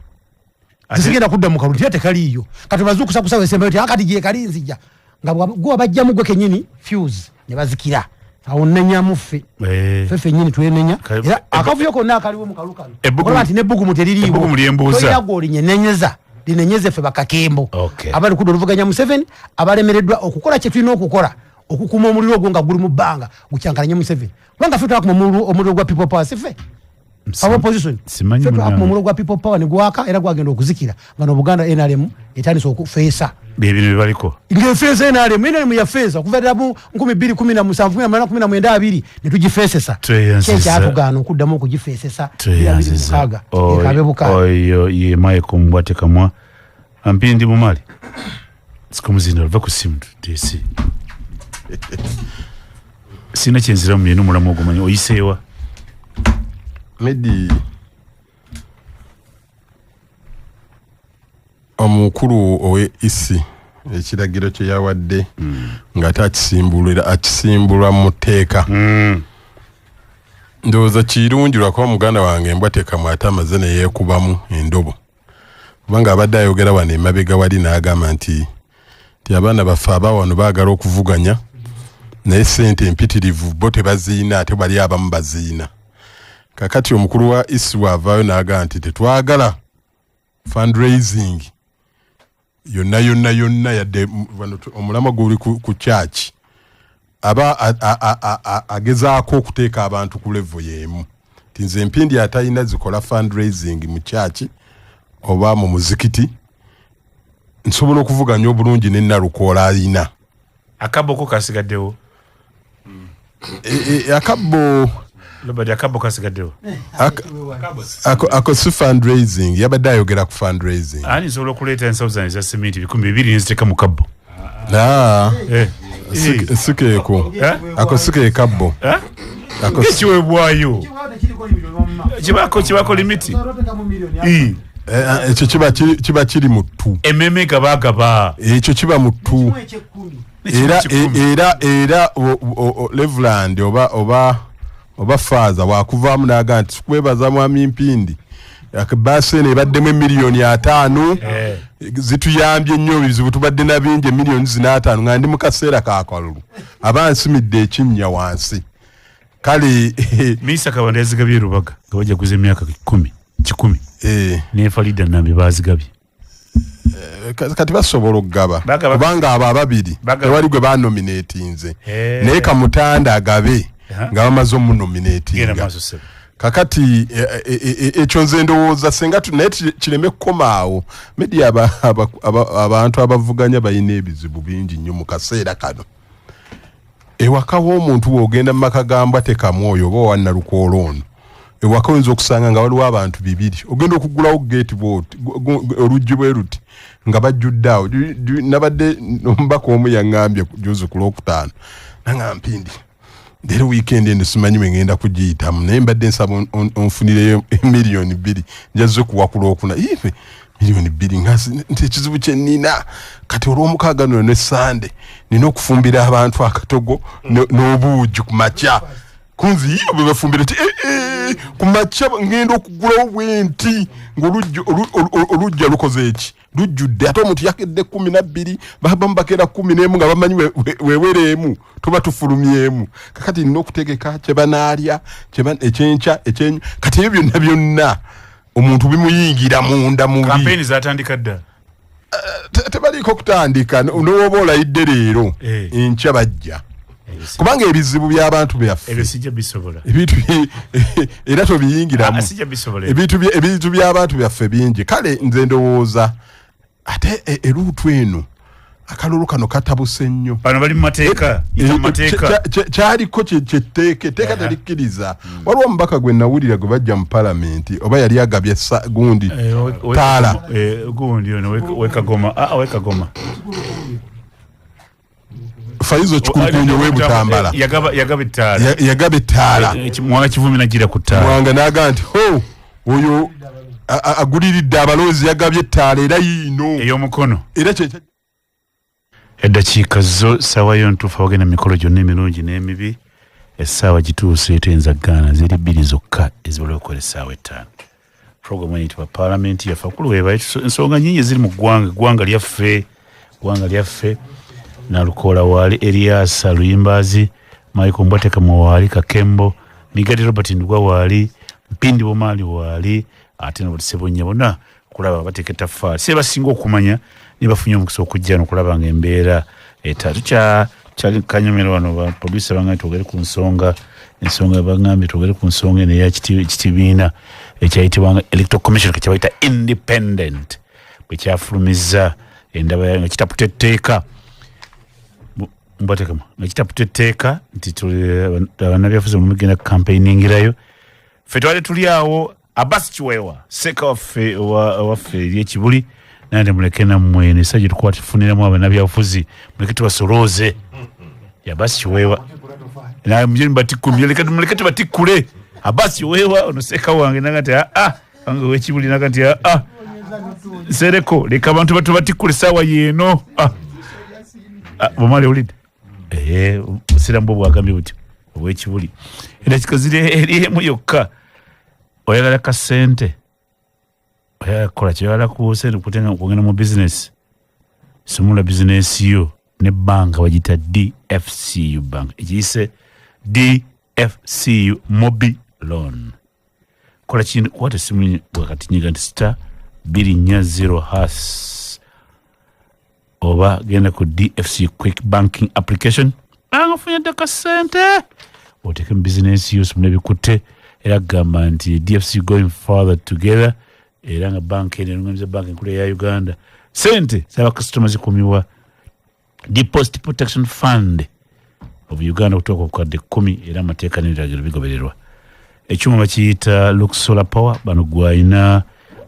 C: Tesigenda kudda mu kalulu, tera tekaliiyo. Kati bazuukusa kusawa esembayo ti akati gyekali nzija nga gwe wabajjamu gwe kenyini fuse ne bazikira. Awo nnenyamu ffe. Ffe ffennyini twenenya. Era akavuyo konna akaliwo mu kalulu kano, olaba nti n'ebbugumu teririiwo.
A: Ebbugumu lyembuuza.
C: Tolina gw'olinyenenyeza, linenyeze ffe Bakakembo abali kudda oluvuganya Museveni, abalemereddwa okukola kye tulina okukola okukuuma omuliro ogwo nga guli mu bbanga gukyankalanye Museveni, kubanga ffe twakuma omuliro gwa People Power, si ffe aba opposition.
A: Simanyi
C: Ffe twakuma
A: munnange.
C: omuliro gwa People Power ne gwaka, era gwagenda okuzikira nga n'Obuganda NRM etandise okufeesa.
A: Bye bino bye baliko.
C: Ng'efeesa NRM, NRM yafeesa okuva ddala mu 2017, 18, 19, 20, ne tugifeesesa.
A: Tweyanziza.
C: Kyekyatugaana okuddamu okugifeesesa?
A: Tweyanziza.
C: 2026 ekabe bukaaga.
A: Oyo ye Michael Mbwatekamwa Ampindi Mumali. Sikumuzinda luva ku simu tuteese. Sina kyenziramu yena omulamu ogumanyi oyiseewa.
D: Medi omukulu owe EC ekiragiro kye yawadde ng'ate akisimbulwa mu tteeka, ndowooza kirungi lwakuba muganda wange Mbwatekamwa ate amaze ne yeekubamu endobo, kubanga abadde ayogera wano emabega wali n'agamba nti abaana baffe aba wano baagala okuvuganya naye sente empitirivu bo tebaziina, ate bali abamu baziina. Kakati omukulu wa EC bw'avaayo n'agamba nti tetwagala fundraising yonna yonna yonna, yadde wano omulamwa guli ku church, aba agezaako okuteeka abantu ku level y'emu, nti nze Empindi atalina zikola fundraising mu church oba mu muzikiti nsobola okuvuganya obulungi ne Nalukoola alina.
A: Akabbo ko kasigaddewo?
D: Akabbo.
A: Robert, akabbo kasigaddewo?
D: Ako si fundraising, yabadde ayogera ku fundraising.
A: Ani nsobola okuleeta ensawo zange eza seminti 2000 nenziteeka mu kabbo?
D: Ah, si keeko.
A: Eh?
D: Ako si ke kabbo.
A: Eh?
D: Ako si-
A: Ekiweebwayo kibaako limit.
D: Ekyo kiba kiri mu ttu.
A: Emmeeme gabagaba.
D: Ekyo kiba mu ttu. Era Reverend oba Faaza wakuvaamu n'agamba nti sikwebaza mwami Mpindi, baasi eno ebaddemu emiliyoni 50 zituyambye nnyo, ebizibu tubadde na bingi, emiliyoni zino 50 nga ndi mu kaseera ka kalulu aba nsimidde ekinnya wansi. Kale
A: Minisita Kabanda yazigabye Rubaga nga bajaguza emyaka 100. Ne Farida Nambi baazigabye.
D: Kati basobola okugaba.
A: Bagaba.
D: Kubanga abo ababiri
A: Bagaba.
D: tewali gwe banominatinze. Naye Kamutanda agabe nga bamaze omunominatinga.
A: Genda maaso, ssebo.
D: Kakati ekyo nze ndowooza singa naye kireme kukomaawo. Media abantu abavuganya balina ebizibu bingi nnyo mu kaseera kano. Ewaka w'omuntu w'ogenda mu maka ga Mbwatekamwa oyo oba owa Nalukoola ono, ewaka oyinza okusanga nga waliwo abantu bibiri, ogenda okuggulawo geeti bw'oti, oluggi bwe luti nga bajjudde awo. Nabadde omubaka omu yaŋŋambye juzi ku Lwokutaano, naŋŋamba Mpindi leero weekend eno simanyi bwe ŋŋenda kugiyitamu, naye mbadde nsaba onfunireyo emiliyoni 2 njaze kuwa ku Lwokuna. Ife miliyoni 2 nga nti ekizibu kye nnina kati olw'omukaaga luno ne Sande nina okufumbira abantu akatogo n'obuugi ku makya. Kunzi iyo bwe bafumbira ti, Ku makya ngenda okugulawo bwenti ng'olujja lukoze eki, lujjudde. Ate omuntu yakedde 12, babamu bakeera 11 nga bamanyi wewereemu, tuba tufulumyemu. Kakati nina okutegeka kye banaalya, ekyenkya, ekyenyu. Kati ebyo byonna byonna omuntu bimuyingira munda mubi.
A: Kampeyini zatandika dda?
D: Tebaliiko kutandika, nowooba olayidde leero, enkya bajja. Kubanga ebizibu by'abantu byaffe
A: ebyo sijja bisobola.
D: Ebintu era tobiyingiramu.
A: Sijja bisobola.
D: Ebintu by'abantu byaffe bingi. Kale nze ndowooza ate eruutu eno akalulu kano katabuse nnyo.
A: Bano bali mu mateeka, yita mu mateeka.
D: Kyaliko kyetteeka, etteeka terikkiriza. Waliwo omubaka gwe nawulira gwe bajja mu palamenti, oba yali agabye gundi taala.
A: Gundi ono wekagoma. Wekagoma.
D: Faizo Kikulukunyo we Butambala.
A: Yagaba ettaala.
D: Yagaba ettaala.
A: Mwanga Kivumbi n'ajjira ku ttaala.
D: Mwanga n'agamba nti, ho, oyo aguliridde abalonzi yagabye ettaala era yiino.
A: Ey'omukono.
D: Era kye
A: Eddakiika zo ssaawa yo ntuufu abagenda mu mikolo gyonna emirungi n'emibi. Essaawa gituuse tuyinza kugaana, ziri 2 zokka ezibula okukola essaawa 5. Programu eyitibwa Paalamenti yaffe. Akulu weebayo ensonga nnyingi eziri mu ggwanga, eggwanga lyaffe, eggwanga lyaffe. Nalukoola waali Eriasa Luyimbazi, Michael Mbwatekamwa waali Kakembo, Migadi Robert Ndugwa waali, Mpindi Bumaali waali, ate ne Ssebunya bonna kulaba bateeka ettaffaali. Si basinga okumanya ne bafunye omukisa okujja n'okulaba ng'embeera etaatu. Kyali kanyomero wano ba producer bangambye twogere ku nsonga, ensonga bangambye twogere ku nsonga eno eya kitibiina ekyayitibwanga Electoral Commission, kye bayita independent, bwe kyafulumizza endaba yayo nga kitaputa etteeka. Mbwatekamwa nga kitaputa etteeka nti bannabyabufuzi mugenda campaigningirayo. Ffe twali tuli awo, Abbas Kiweewa sseeka waffe waffe eri ekibuli, naye muleke nammwe eno essajja tukwatifuniramu abannabyabufuzi, muleke tubasolooze. Abbas Kiweewa naye mujeni batikkule, muleke tubatikkule. Abbas Kiweewa ono sseeka wange naga nti aa, wange ow'ekibuli naga nti aa, Nsereko leka abantu batubatikkule essaawa yeeno. Bumale owulidde? Obusiraamu bwo bwagambye butyo obw'ekibuli. Eddakiika ziri eri emu yokka. Oyagala kasente, oyagala kukola ki? Oyagala ku sente kugenda mu bizinesi, sumula bizinesi yo ne banka bagiyita DFCU Bank, ekiyise DFCU Mobi Loan. Kola kintu, kwata essimu wakati nyiga nti star bbiri nnya zero hash oba genda ku DFCU Quick Banking Application. Ofunye dda kasente oteeke mu bizinesi yo, sumula ebikutte. Era gamba nti DFCU going further together, era nga banka eno erungamiza banka enkulu eya Uganda. Sente z'abakasitoma zikuumibwa Deposit Protection Fund of Uganda okutuuka ku bukadde 10, era amateeka n'ebiragiro bigobererwa. Ekyuma bakiyita Lux Solar Power. Bano gwe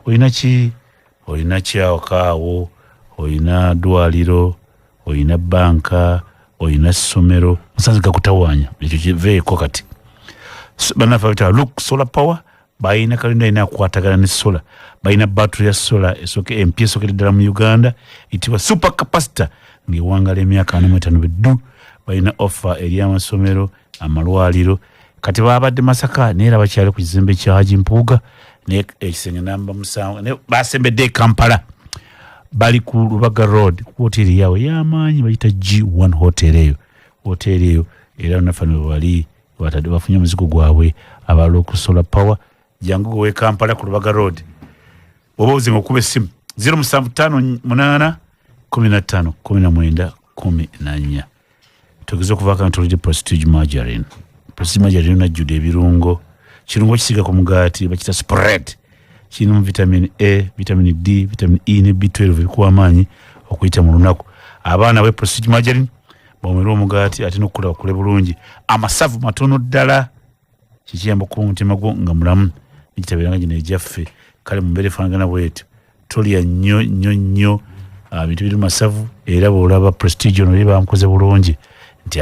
A: olina ki? Olina ki awakaawo? Olina ddwaliro, olina banka, olina ssomero, musanze gakutawaanya, ekyo kiveeko kati. Bannaffe bayita Lux Solar Power, balina kalenda erina akukwatagana ne solar, balina battery ya solar esooke empya esookera ddala mu Uganda eyitibwa super capacitor ng'ewangala emyaka 45 biddu. Balina offer eri amasomero, amalwaliro. Kati babadde Masaka naye era bakyali ku kizimbe kya Haji Mpuuga naye ekisenge namba 7, naye basembedde e Kampala, bali ku Lubaga Road ku woteeri yaabwe ey'amaanyi bayita G1 Hotel. Eyo woteeri eyo era naffe ne bali batadde bafunye omuzigo gwabwe aba Lux Solar Power. Jangu gwe Kampala ku Lubaga Road, oba obuzibu okuba essimu zero musanvu ttaano munaana kumi na ttaano kumi na mwenda kumi na nnya. Tugeze okuvaako nga tulidde Prestige Margarine. Prestige Margarine najjudde ebirungo. Kirungo kisiga ku mugaati bakiyita spread, kirimu vitamin A, vitamin D, vitamin E ne B12 ebikuwa amaanyi okuyita mu lunaku. Abaana be Prestige Margarine bawomere omugaati ate n'okukula bakule bulungi. Amasavu matono ddala, kikiyamba okuba omutima gwo nga mulamu nekitabeera nga gino egyaffe. Kale mu mbeera efaanagana bwetyo tolya nnyo nnyo nnyo bintu biri masavu. Era bw'olaba Prestige ono eri bamukoze bulungi nti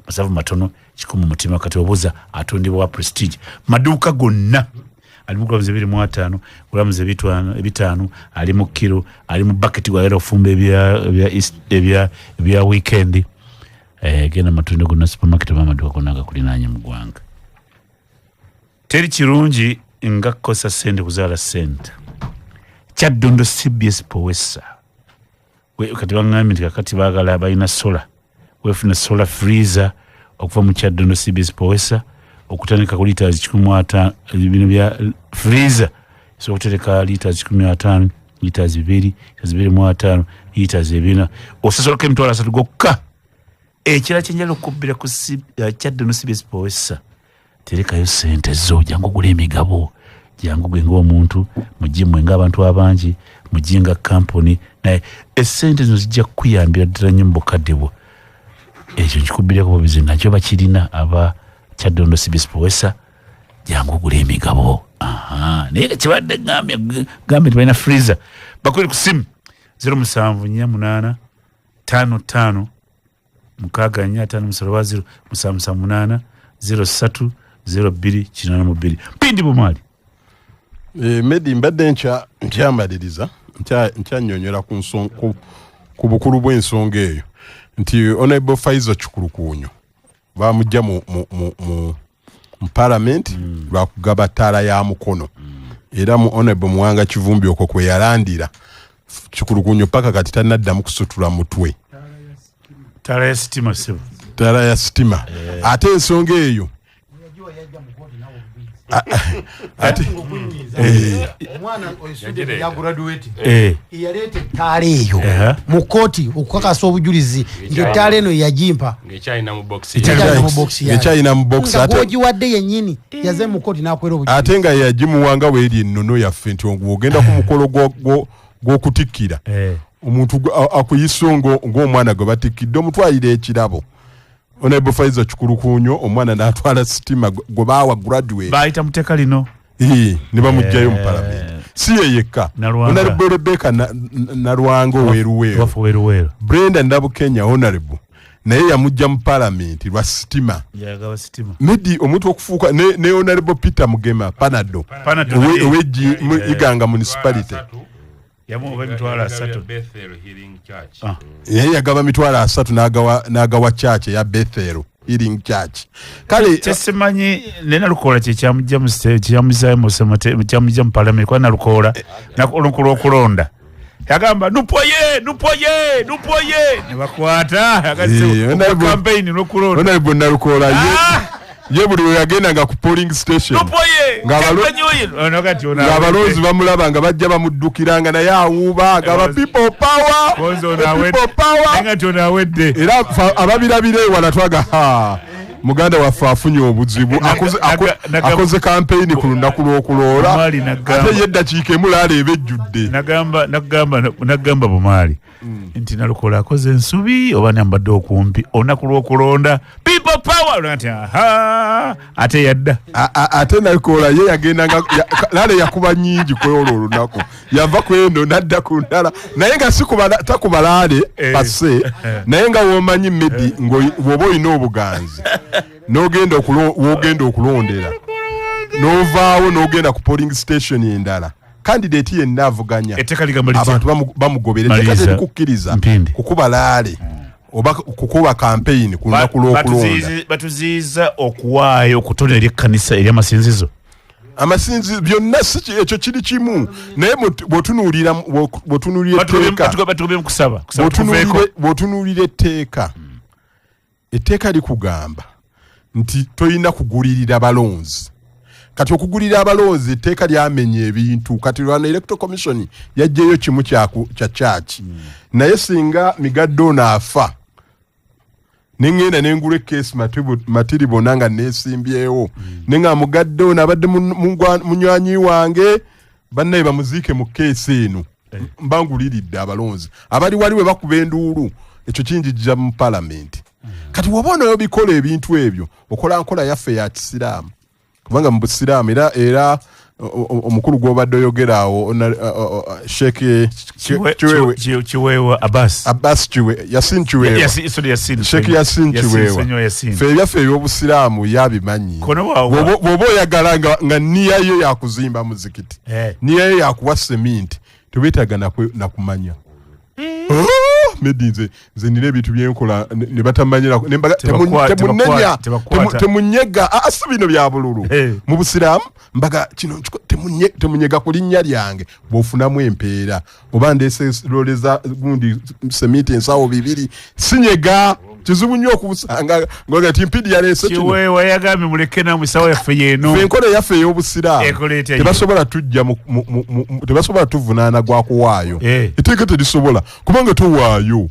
A: masavu matono, kikuma omutima. Kati obuuza atundibwa wa Prestige? Maduuka gonna, ali mu grams ebiri mu ataano, grams ebitaano, ali mu kiro, ali mu bucket gwagala okufumba ebya weekend. Genda matunda gonna, supermarket oba amaduuka gonna agakulinaanye mu ggwanga. Teri kirungi nga kukozesa ssente kuzaala ssente. Kyaddondo CBS Powesa. Kati baŋŋambye nti kakati baagala balina solar, weefuna solar freezer okuva mu Kyaddondo CBS Powesa okutandika ku litres 150. Bino bya freezer esobola okutereka litres 150, litres 2, litres 25, litres 4, osasulako 30,000 gokka. Ekirala kyenjala okubbira ku Kyaddondo CBS Powesa, terekayo sente zo, jangu ogula emigabo, jangu gwe ng'omuntu mugimwe ng'abantu abangi, mugye nga kampuni, naye esente zino zijja kukuyambira ddala nnyo mu bukadde bwo. Ekyo nkikubbirako bubizi, nakyo bakirina aba Kyaddondo CBS Powesa, jangu ogula emigabo. Aha, naye kibadde gambye gambye nti balina freezer. Bakubire ku simu 0748 55 64 5 oba 0778 03 02 82. Mpindi Bumaali.
D: Medi, mbadde nkyamaliriza nkyannyonnyola ku bukulu bw'ensonga eyo nti Honorable Faizo Kikulukuunyo bamujja mu parliament lwakugaba ttaala ya mukono. Era mu Honorable Muwanga Kivumbi okwo kwe yalandira Kikulukuunyo paka kati tannaddamu kusutula mutwe.
A: Ttaala ya sitima, ssebo.
D: Ttaala ya sitima. Ate ensonga eyo ate
C: Omwana ya graduate yaleeta ettaala eyo mu kooti okukakasa obujulizi nti ettaala eno yagimpa.
B: Ng'ekyalina mu box.
C: Ekyalina mu box yayo.
D: Ekyalina mu box.
C: Nga
D: ate
C: gwogiwadde yennyini yaze mu kooti n'akwera obujulizi.
D: Ate nga yagimuwanga weeri ennono yaffe nti ogenda ku mukolo gw'okutikkira omuntu akuyisa ng'omwana gwe batikkidde, omutwalira ekirabo. Honorable Faiza Kikulukunyo omwana n'atwala sitima gwe baawa graduate.
A: Bayita mu tteeka lino.
D: Ne bamuggyayo mu palamenti. Si ye yekka.
A: Nalwanga.
D: Honorable Rebecca Nalwanga oweruweru.
A: Wafu Weruweru.
D: Brenda Nabukenya honorable naye yamujja mu palamenti lwa sitima.
A: Yagaba sitima.
D: Medi, omuntu okufuuka ne Honorable Peter Mugema Panado.
A: Panado naye.
D: Oweji mu Iganga municipality.
A: Yamuwa 30,000.
B: Bethel Healing Church.
D: Naye yagaba 30,000 n'agawa church eya Bethel Healing Church. Kale
A: kyesimanyi naye Nalukoola kyekyamujja mu kyamuzaayo mu kyamujja mu parliament, kuba Nalukoola olunaku lw'okulonda yagamba nupoye nupoye nupoye ne bakwata. Campaign lw'okulonda.
D: Honorable Nalukoola ye buli lwe yagendanga ku polling station
A: nupoye campaign oyo. Ono kati ono
D: ng'abalonzi bamulaba nga bajja bamuddukiranga, naye awuuba agaba people power,
A: Bonzo ono awedde.
D: people power.
A: Naye nga ti ono awedde.
D: Era ababirabira ewala twaga, ha, muganda waffe afunye obuzibu, akoze campaign ku lunaku lw'okuloola.
A: Bumaali nagamba.
D: Ate ye eddakiika emu laala eba ejjudde.
A: Nagamba Bumaali nti Nalukola akoze ensobi oba nambadde okumpi olunaku lw'okulonda people power, nti aha, ate yadda.
D: Ate Nalukola ye yagendanga laala yakuba nnyingi ku olwo olunaku, yava ku eno n'adda ku ndala, naye nga si takuba laale pase, naye nga w'omanyi Medi bw'oba olina obuganzi n'ogenda w'ogenda okulondera n'ovaawo n'ogenda ku polling station endala, candidate yenna avuganya
A: Etteeka ligamba litya?
D: abantu bamugobera. Etteeka
A: Maliriza.
D: terikukkiriza
A: Mpindi.
D: kukuba laale oba kukuba campaign ku lunaku lw'okulonda.
A: Batuziyiza okuwaayo okutona eri ekkanisa eri amasinzizo.
D: Amasinzi byonna si ekyo kiri kimu, naye bw'otunuulira etteeka,
A: Batugobye mu kusaba. Kusaba tuveeko.
D: Bw'otunuulira etteeka, etteeka likugamba nti tolina kugulirira balonzi. Kati okugulira abalonzi etteeka lyamenya ebintu. Kati lwano Electoral Commission yaggyeyo kimu kya church. Naye singa Migadde ono afa ne ŋŋenda ne ngula ekeesi matiri bonna nga neesimbyewo, ne nga Mugadde ono abadde munywanyi wange, bannaye bamuziike mu keesi eno, mba nguliridde abalonzi abali wali we bakuba enduulu, ekyo kinjijja mu palamenti. Kati bw'oba onoobikola ebintu ebyo, okola nkola yaffe ya kisiraamu, kubanga mu busiraamu era omukulu gw'obadde oyogera awo, Sheikh Kiwewe.
A: Kiweewa Abbas.
D: Abbas Kiwe, Yasin Kiweewa.
A: Yasin, sorry, Yasin.
D: Sheikh Yasin
A: Yasin,
D: Kiweewa.
A: Senyo Yasin.
D: Ffe ebyaffe eby'obusiraamu yabimanyi.
A: Kono wa- wa-
D: Bw'oba oyagala nga nniya yo yakuzimba muzikiti, nniya yo yakuwa seminti, teweetaaga na kumanya. Oh, Medi nze nina ebintu byenkola ne batamanyira temunenya temunyega si bino bya bululu mu busiraamu mbaga kino temunyega ku linnya lyange bw'ofunamu empeera oba ndeese loleza gundi semiti ensawo 2 sinyega kizibu nnyo okubusanga ngoga ti Mpidi yaleese kino
A: Kiweewa yagambye muleke namwe sawa yaffe yeeno
D: enkola yaffe ey'obusiraamu tebasobola tujja tebasobola tuvunaana gwa kuwaayo etteeka terisobola kubanga towaayo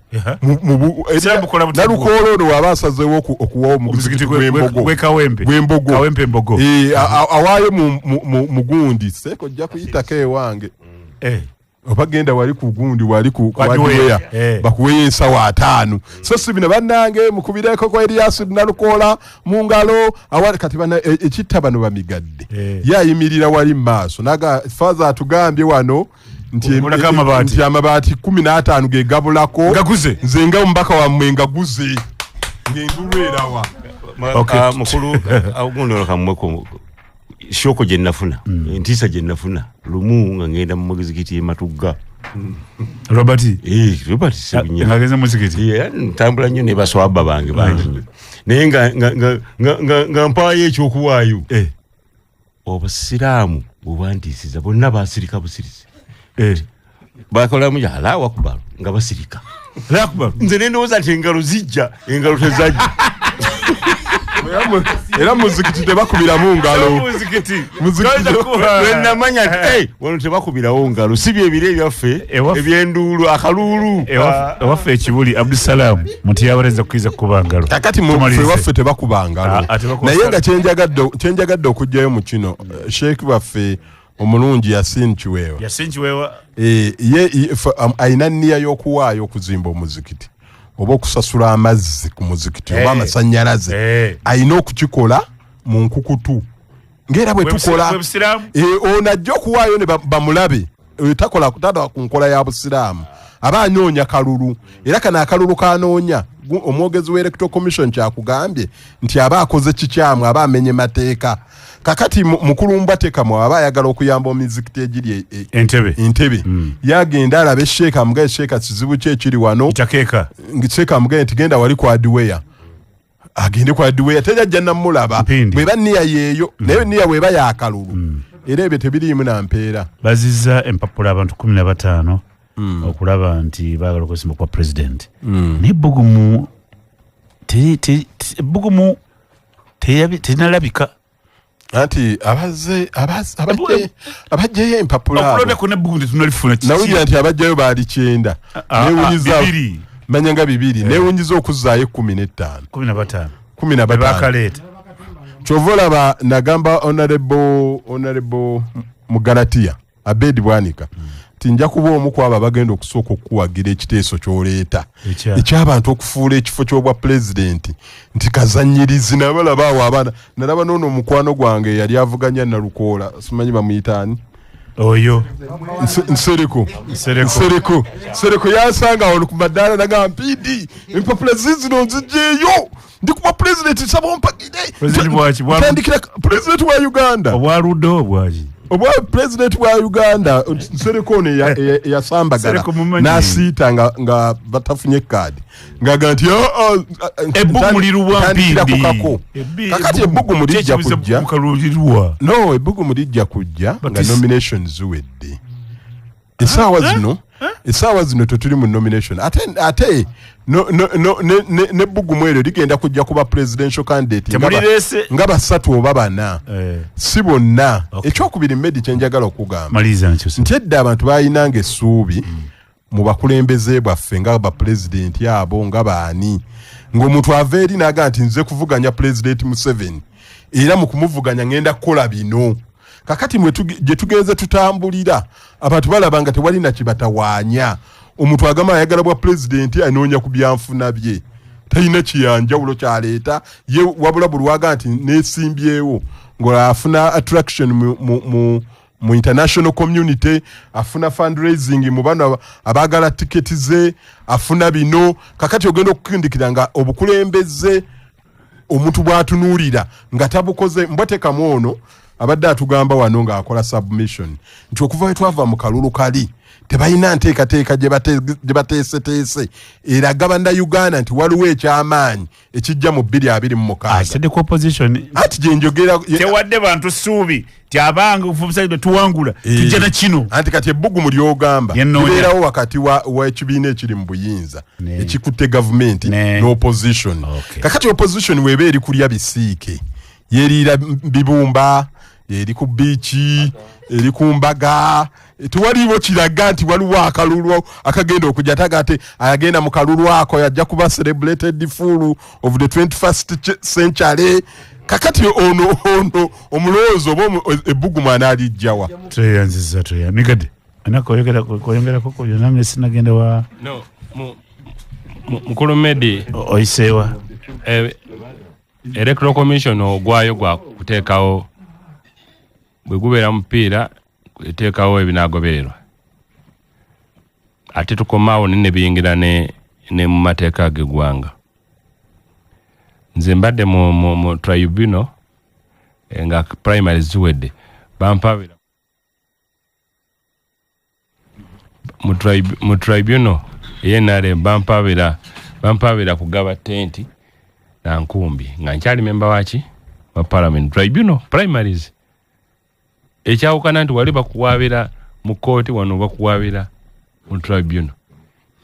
D: Nalukoola ono waba asazeewo okuwa omuzikiti gw'embogo awaayo mu gundi seeko ojja kuyitako ewange oba genda wali ku gundi wali ku hardware bakuweyo ensawo 5 so si bino bannange mukubireko kwa Elias Nalukoola mu ngalo kati bana ekitta bano bamigadde yayimirira wali mu maaso naga father atugambye wano nti amabaati 15 ge gabulako nze nga omubaka wammwe ngaguze ng'endulu erawa.
F: Mukulu ogundi ono kammweko shoko gye nafuna entiisa gye nafuna lumu nga ngenda mu muzikiti e Matugga
A: Robert
F: Robert Ssebunya
A: ngageze muzikiti
F: ntambula nnyo ne baswaba bange bangi nnyo naye nga mpaayo ekyokuwaayo obusiraamu bubwantiisiza bonna basirika busirisi bakolamu Allahu Akbar nga basirika nze ne ndowooza nti engalo zijja engalo tezajja
D: era muzikiti tebakubiramu ngalo
F: namanya nti wano tebakubirawo ngalo si bye biro ebyaffe ebyenduulu akaluulu
A: ewaffe ekibuli Abdusalaam muti yabalenza kukkiriza kukuba ngalo
D: kakati ewaffe tebakuba ngalo naye nga kyenjagadde okuggyayo mu kino Sheikh waffe omulungi Yasin Kiweewa ye ayina nniya y'okuwaayo okuzimba omuzikiti oba okusasula amazzi ku muzikiti oba amasannyalaze ayina okukikola mu nkukutu ng'era bwe tukola ono ajja okuwaayo ne bamulabe takola tata ku nkola ya busiraamu aba anoonya kalulu era kano akalulu kanoonya omwogezi wa Electoral Commission kyakugambye nti aba akoze kikyamu aba amenye mateeka kakati mukulu Mbwatekamwa aba ayagala okuyamba omuzikiti egiri Entebbe yagenda alabe Sheikh amugaye Sheikh kizibu kye ekiri wano Sheikh amugaye nti genda wali ku hardware agende ku hardware tejajja namulaba bweba nniya yeeyo naye nniya bweba yakalulu era ebyo tebiriimu na mpeera.
A: Bazizza empapula abantu 15 okulaba nti baagala okwesimba kwa president naye ebbugumu terinalabika
D: anti abajjayo empapula nawulira nti abajjayo baali 9 newunyiza manya nga 2 newunyiza okuzzaayo 15 15 kyova olaba nagamba honorable Mugalatiya Abedi Bwanika nti nja kuba omu ku abo abagenda okusooka okuwagira ekiteeso ky'oleeta eky'abantu okufuula ekifo ky'obwa pulezidenti nti kazannyirizi nabalaba awo abaana nalaba n'ono omukwano gwange yali avuganya Nalukoola simanyi bamuyita ani
A: oyo
D: Nsereko yansanga awo ku maddaala nagamba Mpidi empapula ziizino nzigyeyo ndi kuba pulezidenti nsaba ompagire pulezidenti wa Uganda
A: obwa Rudo obwaki
D: obwa pulezidenti wa Uganda Nsereko ono eyasambagala n'asiita nga batafunye kaadi ng'aga nti
A: ebbugumu liruwa Mpindi
D: kakati ebbugumu lijja kujja no ebbugumu lijja kujja nga nomination ziwedde essaawa zino tetuli mu nomination ate nebbugumu eryo ligenda kujja kuba presidential candidate nga 3 oba 4 si bonna. Ekyokubiri Medi kyenjagala okugamba nti edda abantu baayinanga essuubi mu bakulembeze bwaffe nga bapulezidenti abo nga baani ng'omuntu ava eri n'agamba nti nze kuvuganya pulezidenti Museveni era mu kumuvuganya ngenda kukola bino. Kakati gye tugenze tutambulira abantu balaba nga tewali na kibatawaanya omuntu agamba ayagala bwa pulezidenti anoonya ku byanfuna bye talina kiyanjawulo kyaleeta ye wabula buli waga nti neesimbyewo ng'afuna attraction mu international community afuna fundraising mu bano abaagala tiketi ze afuna bino. Kakati ogenda okukindikira nga obukulembeze omuntu bw'atunuulira nga tabukoze. Mbwatekamwa ono abadde atugamba wano ng'akola submission nti okuva we twava mu kalulu kali Tebalina nteekateeka gye bateeseteese eraga Bannayuganda nti waliwo ekyamaanyi ekijja mu 2026.
A: Akitadde ku opposition.
D: Anti gye njogera
A: tewadde bantu ssuubi ti abange omusajja tuwangula tujja na kino.
D: Anti kati ebbugumu ly'ogamba
A: Yenoonya.
D: libeerawo wakati w'ekibiina ekiri mu buyinza ekikutte gavumenti n'opposition. Kakati opposition weeba eri kulya bisiike, yeriira bibumba, eri ku biiki, eri ku mbaga, tewaliwo kiraga nti waliwo akalulu akagenda okujja. Taga ate agenda mu kalulu ako yajja kuba celebrated fool of the 21st century. Kakati ono omulowooza oba ebbugumu anaalijjawa?
A: Tweyanziza, tweya Migadde, anako koyongerako nange sinagenda wa
B: No, mukulu Medi
A: oyiseewa.
B: Electoral Commission ogwayo gwa kuteekawo bwe gubeera mupiira eteekawo ebinaagobererwa, ate tukomaawo ne biyingira ne mu mateeka g'eggwanga. Nze mbadde mu tribunal nga primaries ziwedde, bampabira mu tribunal ey'NRM, bampabira kugaba tenti na nkumbi nga nkyali memba waki wa parliament. Tribunal primaries ekyawukana nti wali bakuwaabira mu kkooti, wano bakuwaabira mu tribunal.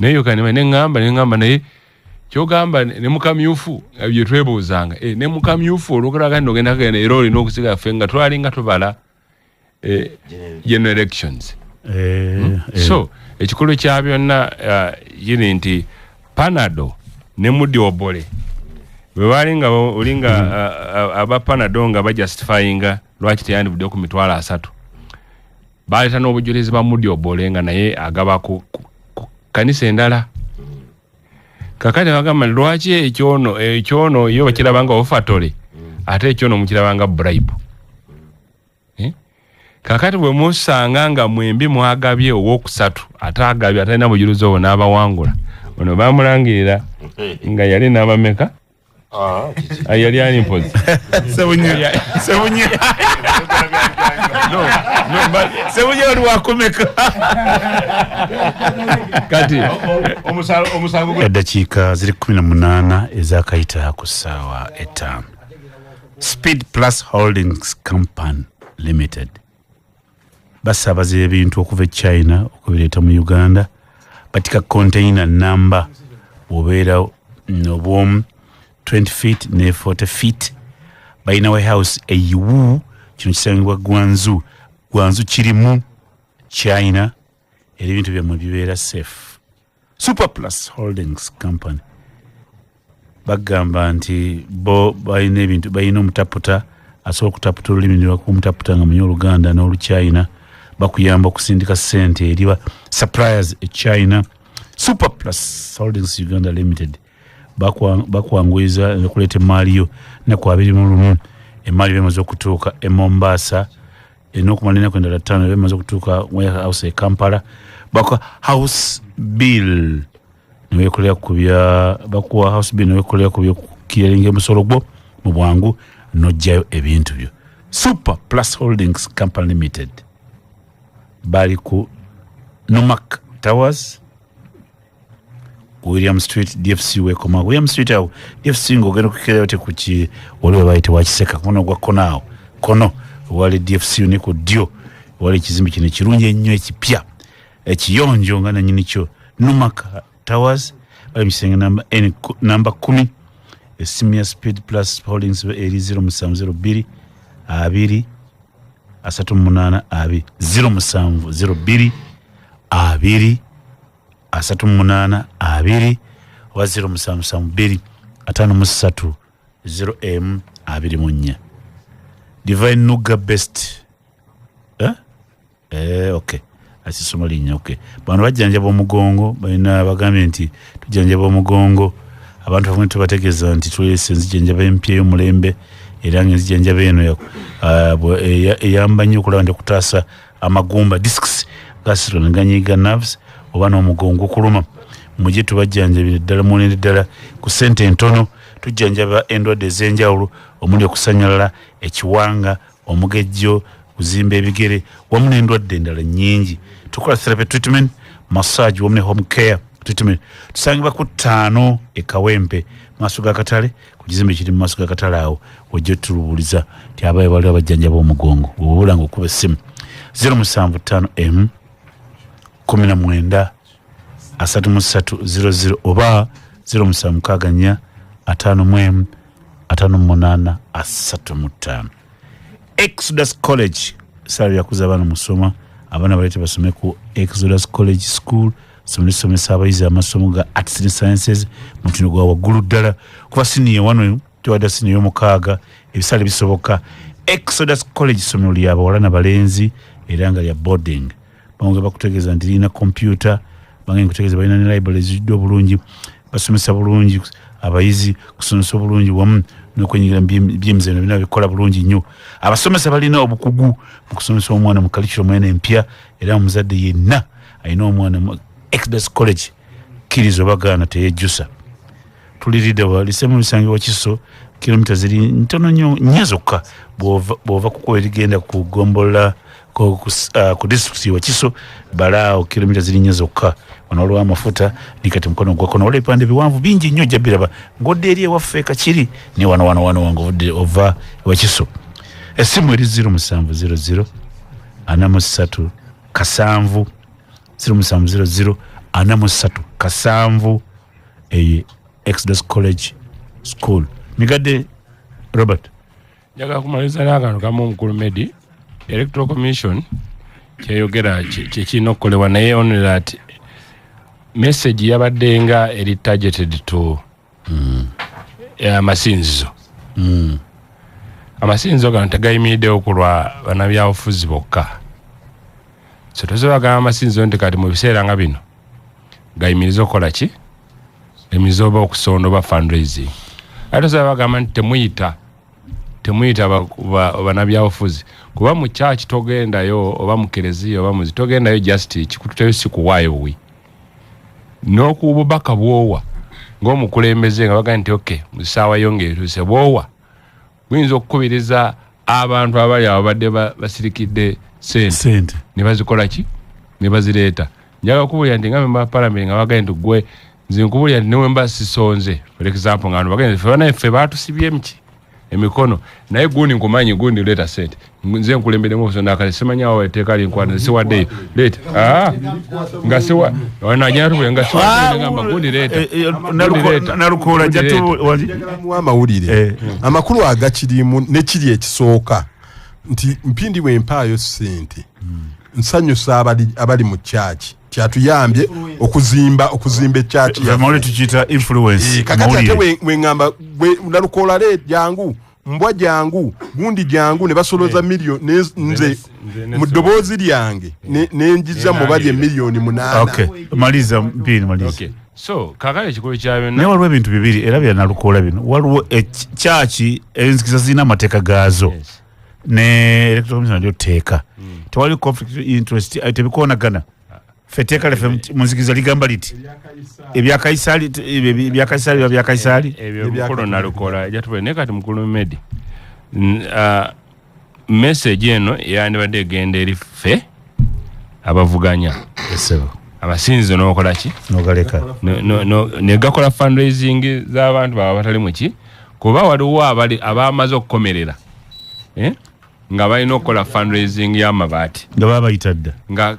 B: Naye yo kanema ne ŋŋamba naye kyogamba ne mukamyufu bye twebuuzanga, ne mukamyufu olwokulaga nti ogenda kugenda era olina okusiga ffe nga twalinga tubala general elections. So ekikulu kya byonna kiri nti Panado ne Mudi Obole bwe balinga olinga aba Panado nga bajustifyinga lwaki teyandivudde ku 30,000, baleeta n'obujulizi ba Mudi Obole nga naye agaba ku kanisa endala. Kakati bagamba lwaki ekyono yo bakirabanga obufatole, ate ekyono mukirabanga bribe. Kakati bwe musanga nga mwembi mwagabye owokusatu, ate agabye atalina bujulizi obwo n'abawangula, ono bamulangirira nga yali n'abameka. Yali ani mpozi?
A: Sebunya. No, Sebunya oli wakumeka.
B: Kati
A: omusango eddakiika ziri 18 ezakayita ku ssaawa 5. Speed Plus Holdings Company Limited basaabaza ebintu okuva e China okubireeta mu Uganda. Batika container namba obeera obwomu 20 feet ne 40 feet. Balina warehouse eyiwu, kino kisangibwa Guangzhou. Guangzhou kirimu China, era ebintu byammwe bibeera safe. Super Plus Holdings Company bagamba nti bo balina ebintu, balina omutaputa asobola okutaputa olulimi lwakumutaputa nga munye Oluganda n'Oluchina, bakuyamba okusindika ssente eri ba suppliers e China. Super Plus Holdings Uganda Limited bakwanguyiza okuleeta emaali yo nnaku 21. Emaali bemaze okutuuka e Mombasa, n'okumala ennaku endala 5 bemaze okutuuka warehouse e Kampala. Bakuwa house bill neweekolera ku bya, bakuwa house bill neweekolera ku byokukiralinga emusolo gwo mu bwangu n'oggyayo ebintu byo. Super Plus Holdings Company Limited bali ku Nomak Towers, William Street, DFC wekoma William Street awo DFC ng'ogenda okukirayo tekuki waliwo bayite wakiseka kuno gwa kona awo kono wali DFC ne ku ddyo wali ekizimbe kino ekirungi ennyo ekipya ekiyonjo nga nannyini kyo. Nomak Towers bali mu kisenge namba 10. Essimu ya Speed Plus Holdings eri 0702 2 38 2 0702 2 38 2 oba 0772 53 0M 24. Divine Nuga Best. Okay. Asisoma linnya, okay. Bano bajjanjaba omugongo, balina bagambye nti tujjanjaba omugongo. Abantu abamu tubategeeza nti tuleese enzijanjaba empya ey'omulembe, era ng'enzijanjaba eno eyamba nnyo okulaba nti okutaasa amagumba, discs gasitula ne ganyiiga nerves oba n'omugongo okuluma. Mujje tubajjanjabire ddala mulinde ddala ku ssente entono. Tujjanjaba endwadde ez'enjawulo omuli okusanyalala, ekiwanga, omugejjo, kuzimba ebigere wamu n'endwadde endala nnyingi. Tukola therapy treatment, Massage wamu ne home care treatment. Tusangibwa ku 5 e Kawempe, maaso ga katale, ku kizimbe kiri mu maaso ga katale awo ojja otulubuuliza nti abaye waliwo abajjanjaba omugongo. Bw'obula ng'okuba essimu 075 M 19 33 00 oba 0764 51 58 35. Exodus College sala yakuza abaana musoma, abaana baleete basome ku Exodus College School. Somero lisomesa abayizi amasomo ga arts and sciences mutindo gwa waggulu ddala, kuva siniya wano tewadda siniya y'omukaaga, ebisale bisoboka. Exodus College ssomero lya bawala na balenzi era nga lya boarding. Bamwe bakutegeeza nti lirina computer, bange nkutegeeza balina ne library ezijjudde obulungi, basomesa bulungi abayizi, kusomesa obulungi wamu n'okwenyigira mu byemizannyo byonna bikola bulungi nnyo. Abasomesa balina obukugu mu kusomesa omwana mu curriculum eno empya, era omuzadde yenna alina omwana mu Exodus College kkiriza oba gaana teyejjusa. Tuliridde wa lisemu bisangibwa Kiso, kilomita ziri ntono nnyo, nnya zokka bw'ova ku kkubo erigenda ku ggombolola ku disitulikiti wa Kiso, balaawo kilomita ziri nnya zokka. Wano waliwo amafuta ni kati mukono gwa kkono waliwo ebipande biwanvu bingi nnyo, ojja biraba ng'odda eri ewaffe Kakiri ne wano wano wano wange ovudde ova ewa Kiso. Essimu eri 0700 43 7 0700 43 7, eyo Exodus College School. Migadde Robert.
B: Njagala kumaliriza n'akantu kamu omukulu Medi. Electoral Commission kyeyogera kyekirina okukolebwa, naye only that message yabadde nga eri targeted to amasinzizo. Amasinzizo gano tegayimiriddewo ku lwa bannabyabufuzi bokka, so tosobola gamba amasinzizo nti kati mu biseera nga bino gayimirize okukola ki, gayimirize oba okusonda oba fundraising. Ate tosobola bagamba nti temuyita bannabyabufuzi, kuba mu church togendayo oba mu kereziya oba muzi togendayo just kikututeyo si kuwaayo buwi n'okububaka bwowa ng'omukulembeze nga bagamba nti okay, mu ssaawa yo ng'etuuse bwowa buyinza okukubiriza abantu abali awo babadde basirikidde sente ne bazikola ki, ne bazireeta. Njagala kubuulira nti nga memba wa parliament nga bagambye nti gwe nze nkubuulira nti ne mba sisonze, for example, nga bantu bagambye ffe banaye ffe baatusibye muki emikono, naye gundi nkumanyi gundi leeta sente nze nkulemberemu okusonda akale simanyi awo etteeka linkwana nze siwaddeyo leeta nga siwa najja tubule nga siwaddeyo ngamba gundi leeta
A: Nalukoola
D: muwa amawulire amakulu agakirimu nekiri ekisooka nti mpindi bwe mpaayo ssente nsanyusa abali mu kyaki kyatuyambye okuzimba ekyaki
A: yaffe. Tukiyita influence.
D: Kakati ate wengamba Nalukoola le jangu mbwa jangu gundi jangu ne basoloza miliyoni nze mu ddoboozi lyange nenjiza mu bali emiliyoni 8.
A: Okay, maliza mpini maliza.
B: Okay. So kakale ekikulu kya byonna
A: naye waliwo ebintu bibiri era bya Nalukoola bino. Waliwo ekyaki enzikiza zirina amateeka gaazo ne electoral commission nalyo tteeka. Tewali conflict interest, tebikoonagana. Ffe etteeka lyaffe mu nzikiza ligamba liti ebya Kayisaali ebya Kayisaali biba bya Kayisaali.
B: Ebyo mukulu Nalukoola ajja tubule naye kati mukulu Medi message eno yandibadde egenda eri ffe abavuganya abasinzizo n'okola ki
A: n'ogaleka
B: ne gakola fundraising z'abantu baba batali mu ki, kuba waliwo abali abamaze okukomerera nga balina okukola fundraising y'amabaati
A: nga babayita dda
B: nga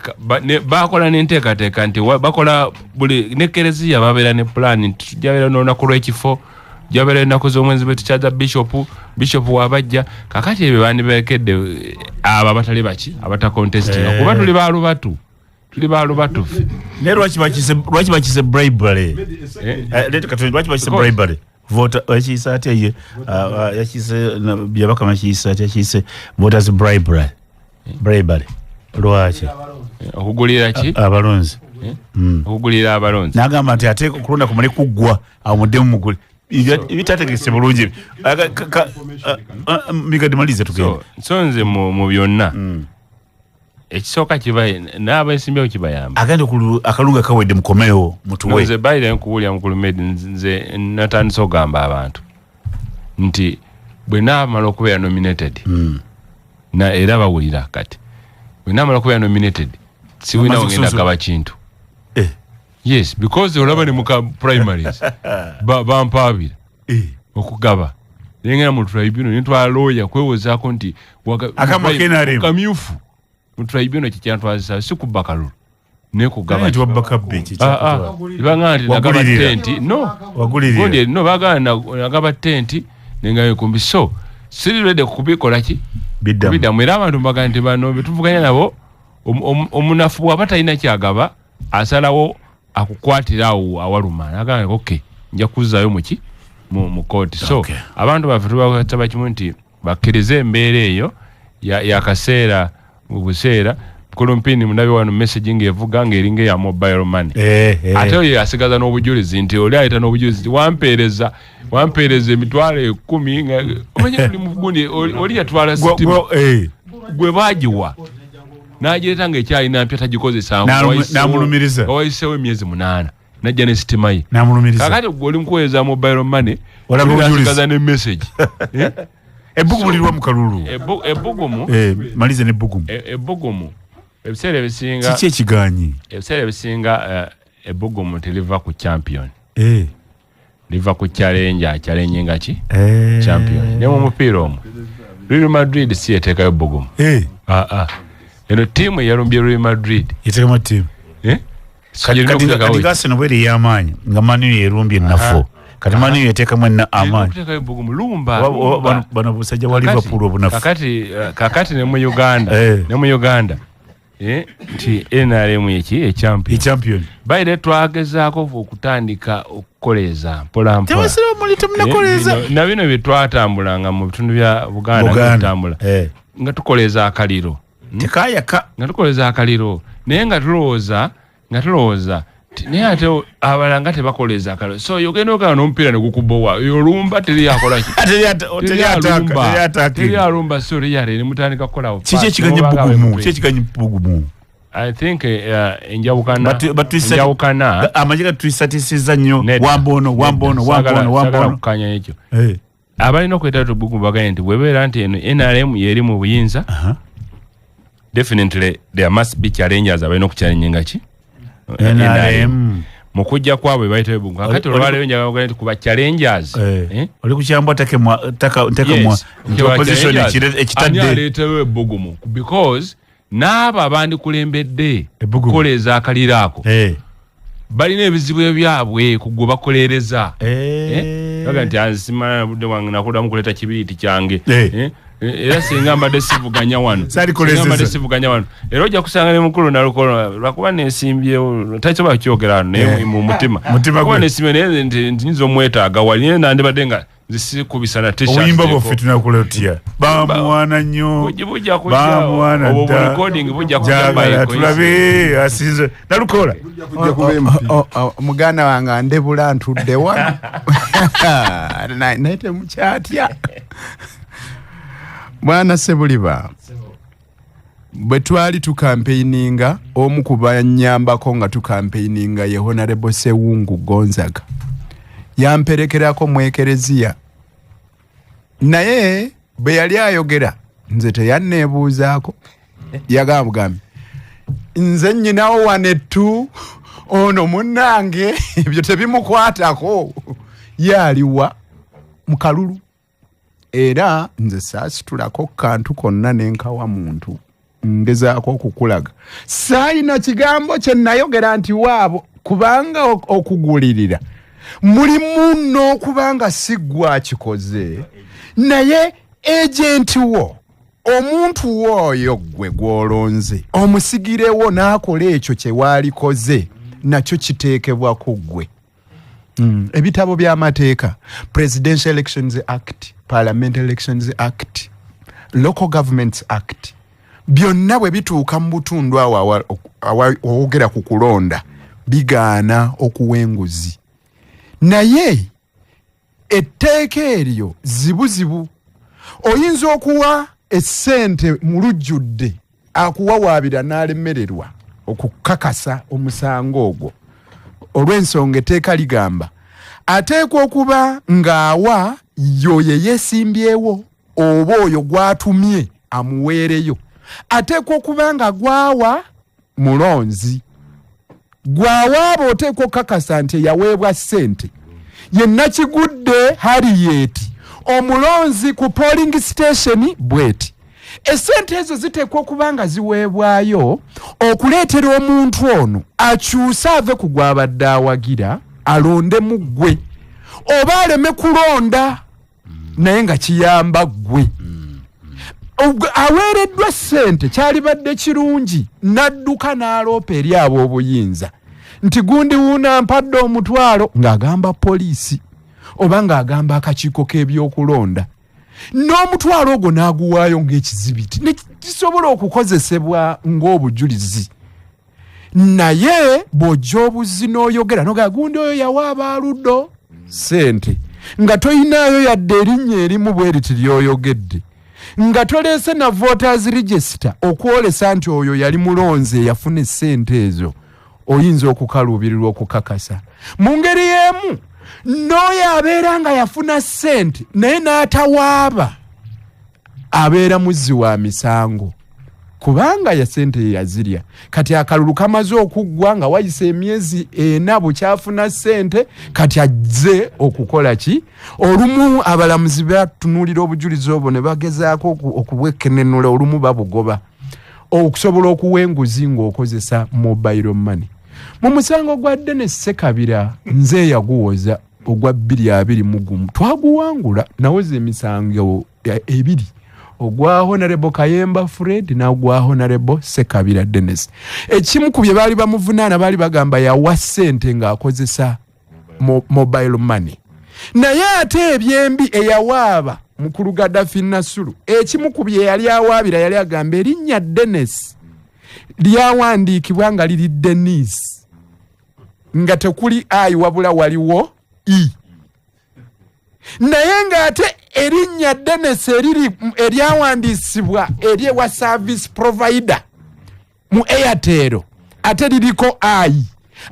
B: bakola n'enteekateeka nti bakola buli ne kereziya babeera ne plan nti tujja n'olunaku lw'ekifo, jabeera ennaku z'omwezi bwe tukyaza bishop wabajja. Kakati ebyo bandibeekedde abo abatali baki abatacontestinga, kuba tuli balubatu ffe.
A: Naye lwaki bakise bribery? Lwaki bakise bribery? Voter yakiyise atya ye? Yakiyise Byabakama yakiyise atya? Yakiyise voters bribery. Bribery lwaki?
B: Okugulira ki?
A: Abalonzi.
B: Okugulira abalonzi.
A: N'agamba nti ate okulonda kumale kuggwa awo muddemu mugule. Ebitategese bulungi. Migadde malize tugende.
B: So nze mu byonna ekisooka kiba n'abeesimbyewo kibayamba.
A: Agenda akalunga kawedde mukomewo mutuwe.
B: Nze bayira nkuwulira mukulu Medi, nze natandise okugamba abantu nti bwe naamala okubeera nominated na era bawulira kati bwe naamala okubeera nominated siwina ngenda gaba kintu. Yes, because olaba ne muka primaries bampaabira okugaba. Nengera mu tribunal nitwala lawyer kwewozaako nti kamyufu mu tribunal kikyantwazisa si kubba kalulu ne kugaba. Ibanga nti nagaba tenti no wagulirira no bagana nagaba tenti nengayo kumbi so siri ready kubikola ki biddamu. Era abantu mbagana nti bano betuvuganya nabo omunafu bw'aba talina kyagaba asalawo akukwatira awo awaluma nagamba okay nja kuzzaayo muki mu kooti. So abantu baffe tubasaba kimu nti bakkirize embeera eyo yakaseera mu buseera. Kulumpini munabe wano message ng'evuga ng'eringa ya mobile money. Ate oyo asigaza n'obujulizi nti oli ayita n'obujulizi nti wampeereza emitwalo 10 omanye oli mugundi oli yatwala sitima gwe baagiwa n'agireeta ng'ekyalina mpya tagikozesa
A: n'amulumiriza
B: wayiseewo emyezi 8 najja ne sitima ye
A: n'amulumiriza.
B: Kakati gwe oli mukuweereza mobile money asigaza ne message.
A: Ebbugumu liriwa mu kalulu.
B: Ebbugumu
A: malize n'ebbugumu.
B: Ebbugumu ebiseera ebisinga
A: kiki ekiganyi?
B: Ebiseera ebisinga ebbugumu teriva ku champion. Liva ku challenger, challenge nga ki? Champion. Ne mu mupiira omwo Real Madrid si eteekayo ebbugumu. Eno ttiimu eyalumbye Real Madrid
A: yeteekamu ttiimu. Kati Arsenal bweri ey'amaanyi nga Man U yerumbye ennafu. Kati Man U yeteekamu amaanyi.
B: Lumba
A: bano busajja wa Liverpool obunafu.
B: Kakati ne mu Uganda. Ne mu Uganda. Nti NRM yeki e champion. Baire twagezaako okutandika okukoleeza mpola mpola.
A: Tebasira muli temunakoleeza.
B: Na bino bye twatambulanga mu bitundu bya Buganda tutambula. Nga tukoleeza akaliro.
A: Tekayaka.
B: Nga tukoleeza akaliro. Naye nga tulowooza naye ate abalala nga tebakoleeza akaliro. So yogenda okala n'omupiira ne gukubowa. Olumba teri akola ki? Teri alumba so liyale ne mutandika kukola.
A: Kiki ekiganya bbugumu? Kiki ekiganya bbugumu?
B: I think enjawukana
A: amagye gatwisatisiza nnyo wambono wambono wambono wambono
B: kukanya ekyo. Abalina okwetata bbugumu bagambye nti bwebeera nti eno NRM yeri mu buyinza definitely there must be challenges abalina okuchallenginga ki
A: NRM
B: mu kujja kwabwe bayita ebbugumu. Kakati olwaleero njagala nti kuba challengers
A: oli kukyambwa tekemwa nti opposition ekitadde
B: aleetewo ebbugumu because n'abo abandikulembedde kukoleeza akaliro ako balina ebizibu ebyabwe ku gwe bakoleereza. Baga nti ansimala budde wange nakuddamu kuleeta kibiriiti kyange. Era singa mbadde sivuganya wano. Era ojja kusanga ne mukulu Nalukolo lwakuba nesimbyewo takisobola kukyogera wano naye mu mutima. Kuba nesimbye naye nti nyinza omwetaaga wali naye nandibadde nga nzisikubisa na t-shirt.
A: Obuyimba bwaffe tunakola tutya? Bamuwaana nnyo. Bamuwaana dda.
B: Recording bujja kujja.
A: Tulabe asinze. Nalukola.
E: Muganda wange andebula ntudde wano. Naye temukyatya. Bwana Ssebuliba, bwe twali tukampeininga omu ku bannyambako nga tukampeininga ye Honorable Sewungu Gonzaga yamperekerako mu ekereziya, naye bwe yali ayogera nze teyanneebuuzaako. Yagamba nze nnyinawo wanetu ono munnange ebyo tebimukwatako, yaliwa mu kalulu. Era nze saasitulako kantu konna nenkawa muntu ngezaako okukulaga. Saayina kigambo kye nayogera nti waabo kubanga okugulirira mulimu n'okubanga si ggwe akikoze, naye agenti wo omuntu w'oyo ggwe gw'olonze omusigirewo n'akola ekyo kye waalikoze nakyo kiteekebwa ku ggwe. Ebitabo by'amateeka, Presidential Elections Act, Parliamentary Elections Act, Local Governments Act, byonna bwe bituuka mu butundu awo owogera ku kulonda bigaana okuwa enguzi. Naye etteeka eryo zibuzibu. Oyinza okuwa essente mu lujjudde akuwawaabira n'alemererwa okukakasa omusango ogwo olw'ensonga etteeka ligamba ateekwa okuba ng'awa yoyo yeesimbyewo oba oyo gw'atumye amuweereyo, ateekwa okuba nga gwawa mulonzi. Gwawaaba oteekwa okukakasa nti eyaweebwa ssente ye Nakigudde Harriet, omulonzi ku polling station bweti. Essente ezo ziteekwa okuba nga ziweebwayo okuleetera omuntu ono akyuse ave ku gw'abadde awagira alondemu ggwe, oba aleme kulonda naye nga kiyamba ggwe. Aweereddwa ssente, kyalibadde kirungi n'adduka n'aloopa eri ab'obuyinza nti gundi wuuna mpadde 500, ng'agamba poliisi oba ng'agamba akakiiko k'ebyokulonda, n'omutwalo ogwo n'aguwaayo ng'ekizibiti ne kisobola okukozesebwa ng'obujulizi. Naye bw'ojja obuzi n'oyogera noga gundi oyo yawa abaaluddo ssente, nga toyinaayo yadde erinnya erimu bwe riti ly'oyogedde, nga toleese na voters register okwolesa nti oyo yali mulonzi eyafuna essente ezo, oyinza okukaluubirirwa okukakasa. Mu ngeri y'emu n'oyo abeera nga yafuna ssente naye n'atawaaba abeera muzzi wa misango, kubanga ya ssente ye yazirya. Kati akalulu kamaze okuggwa nga wayise emyezi 4 bukyafuna ssente, kati azze okukola ki? Olumu abalamuzi batunuulira obujulizi obwo ne bagezaako okubwekenenula, olumu babugoba okusobola okuwa enguzi ng'okozesa mobile money. Mu musango gwa Dennis Ssekabira nze yaguwoza ogwa 2021, twaguwangula, nawoza emisango 2, ogwa Honorable Kayemba Fred n'ogwa Honorable Ssekabira Dennis. Ekimu ku bye baali bamuvunaana, baali bagamba yawa ssente ng'akozesa mobile money, naye ate ebyembi eyawaaba mukulu Gaddafi Nasulu, ekimu ku bye yali awaabira yali agamba erinnya Dennis lyawandiikibwa nga liri Denise, nga tekuli I wabula waliwo E, naye ng'ate erinnya Dennis eriri eryawandiisibwa eri ewa service provider mu Airtel ate liriko I,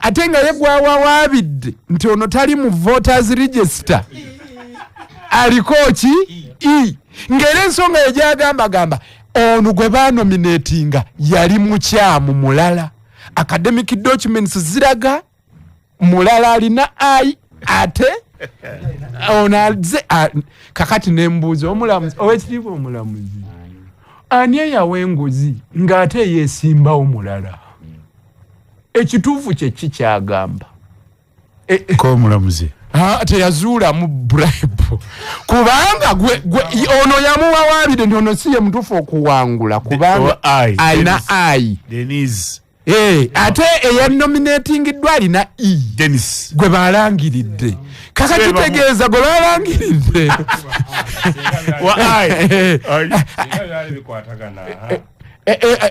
E: ate nga ye gwawawaabidde nti ono tali mu voters register aliko ki E, ng'era ensonga ye gyagamba ono gwe banominatinga yali mukyamu mulala, academic documents ziraga mulala alina I ate ono azze. Kakati nembuuza omulamuzi, owekitiibwa omulamuzi, ani eyawa enguzi ng'ate yeesimbawo mulala? Ekituufu kye ki kyagamba?
A: Ko omulamuzi
E: Teyazuulamu bribe, kubanga gwe ono yamuwawaabire nti ono si ye mutuufu okuwangula kubanga alina I.
A: Denise.
E: Ate eyanominatingiddwa alina E.
A: Dennis.
E: Gwe balangiridde. Kaka kitegeeza gwe balangiridde.
A: Wa I.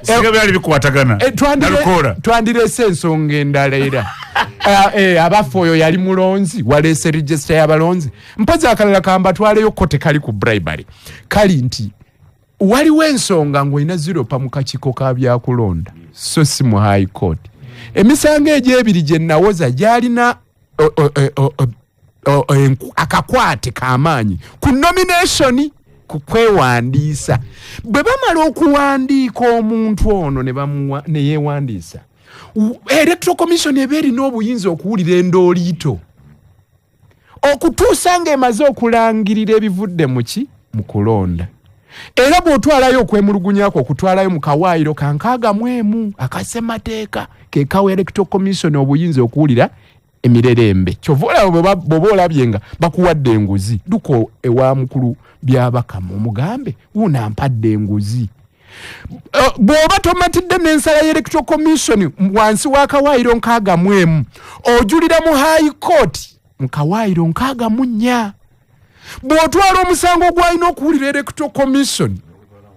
A: Singa byali bikwatagana.
E: Twandireese ensonga endala era. Abaffe oyo yali mulonzi, waleese register y'abalonzi. Mpozi akalala kambatwaleyo ko tekali ku bribery. Kali nti waliwo ensonga ng'olina ziropa mu kakiiko ka byakulonda, so si mu high court. Emisango egyo ebiri gye nawoza gyalina akakwate k'amaanyi ku nomination, ku kwewandiisa. Bwe bamala okuwandiika omuntu ono ne bamuwa ne yeewandiisa, Electoral Commission eba erina obuyinza okuwulira endooliito okutuusa ng'emaze okulangirira ebivudde mu ki? Mu kulonda. Era bw'otwalayo okwemulugunyako okutwalayo mu kawaayiro ka 61 akasemateeka ke kawa Electoral Commission obuyinza okuwulira emirerembe. Kyova olaba bw'oba olabye nga bakuwadde enguzi, dduka ewa mukulu Byabakama omugambe wuuno ampadde enguzi. Bw'oba tomatidde n'ensala ya Electoral Commission wansi wa kawaayiro 61, ojulira mu High Court mu kawaayiro 64. Bw'otwala omusango gw'alina okuwulira Electoral Commission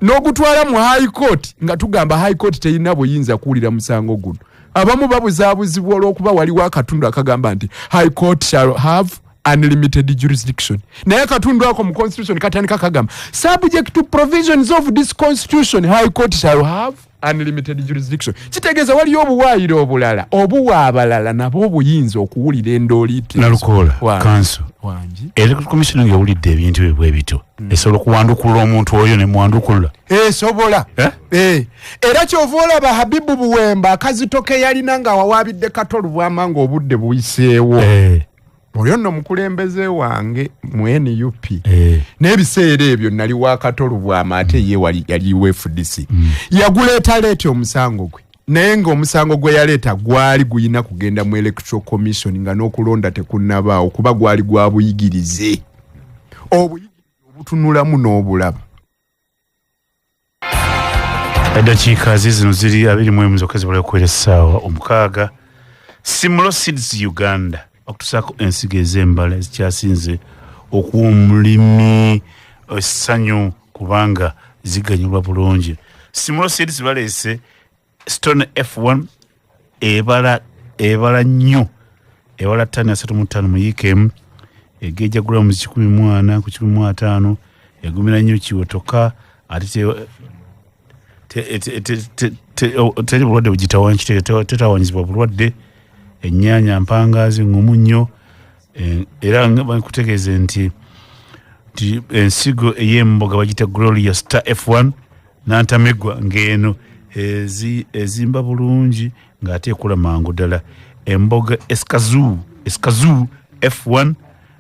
E: n'ogutwala mu High Court, nga tugamba High Court terina buyinza kuwulira musango guno. Abamu babuzaabuzibwa olw'okuba waliwo akatundu akagamba nti High Court shall have unlimited jurisdiction, naye akatundu ako mu constitution katandika kagamba subject to provisions of this constitution, High Court shall have. Unlimited jurisdiction kitegeeza waliyo obuwaayiro obulala obuwa abalala nabo obuyinza okuwulira endooliiti.
A: Nalukoola kanso
E: Wangi.
A: Electoral Commission ng'ewulidde ebintu ebyo bwe bityo, esobola okuwandukulula omuntu oyo ne muwandukulula?
E: Esobola.
A: Eh?
E: Era kyova olaba Habibu Buwemba akazito ke yalina nga wawaabidde Kato Lubwama ng'obudde buyiseewo. Oyo nno mukulembeze wange mu NUP. N'ebiseera ebyo nali wa Kato Lubwama, ate ye yali wa FDC. Yaguleeta leeta omusango gwe, naye ng'omusango gwe yaleeta gwali guyina kugenda mu Electoral Commission nga n'okulonda tekunnabaawo, kuba gwali gwa buyigirize, obuyigirize obutunulamu n'obulaba.
A: Eddakiika zizino ziri 21 zokka zibula okuwera essaawa 6. Simlo Seeds Uganda okutusaako ensigo ez'embala ezikyasinze okuwa omulimi essanyu kubanga ziganyulwa bulungi. Simlo Seeds baleese Stone F1, ebala nnyo, ebala ttani 35 mu yiika emu, egeja gulamu 104 ku 150, egumira nnyo kiwotoka, ate teri bulwadde tetawanyizibwa bulwadde. Ennyaanya mpangazi ngumu nnyo. Era nga bankutegeeze nti ensigo ey'emboga bagiyita Gloria Star F1 nantamegwa, ng'eno ezimba bulungi ng'ate ekula mangu ddala. Emboga Escazú F1,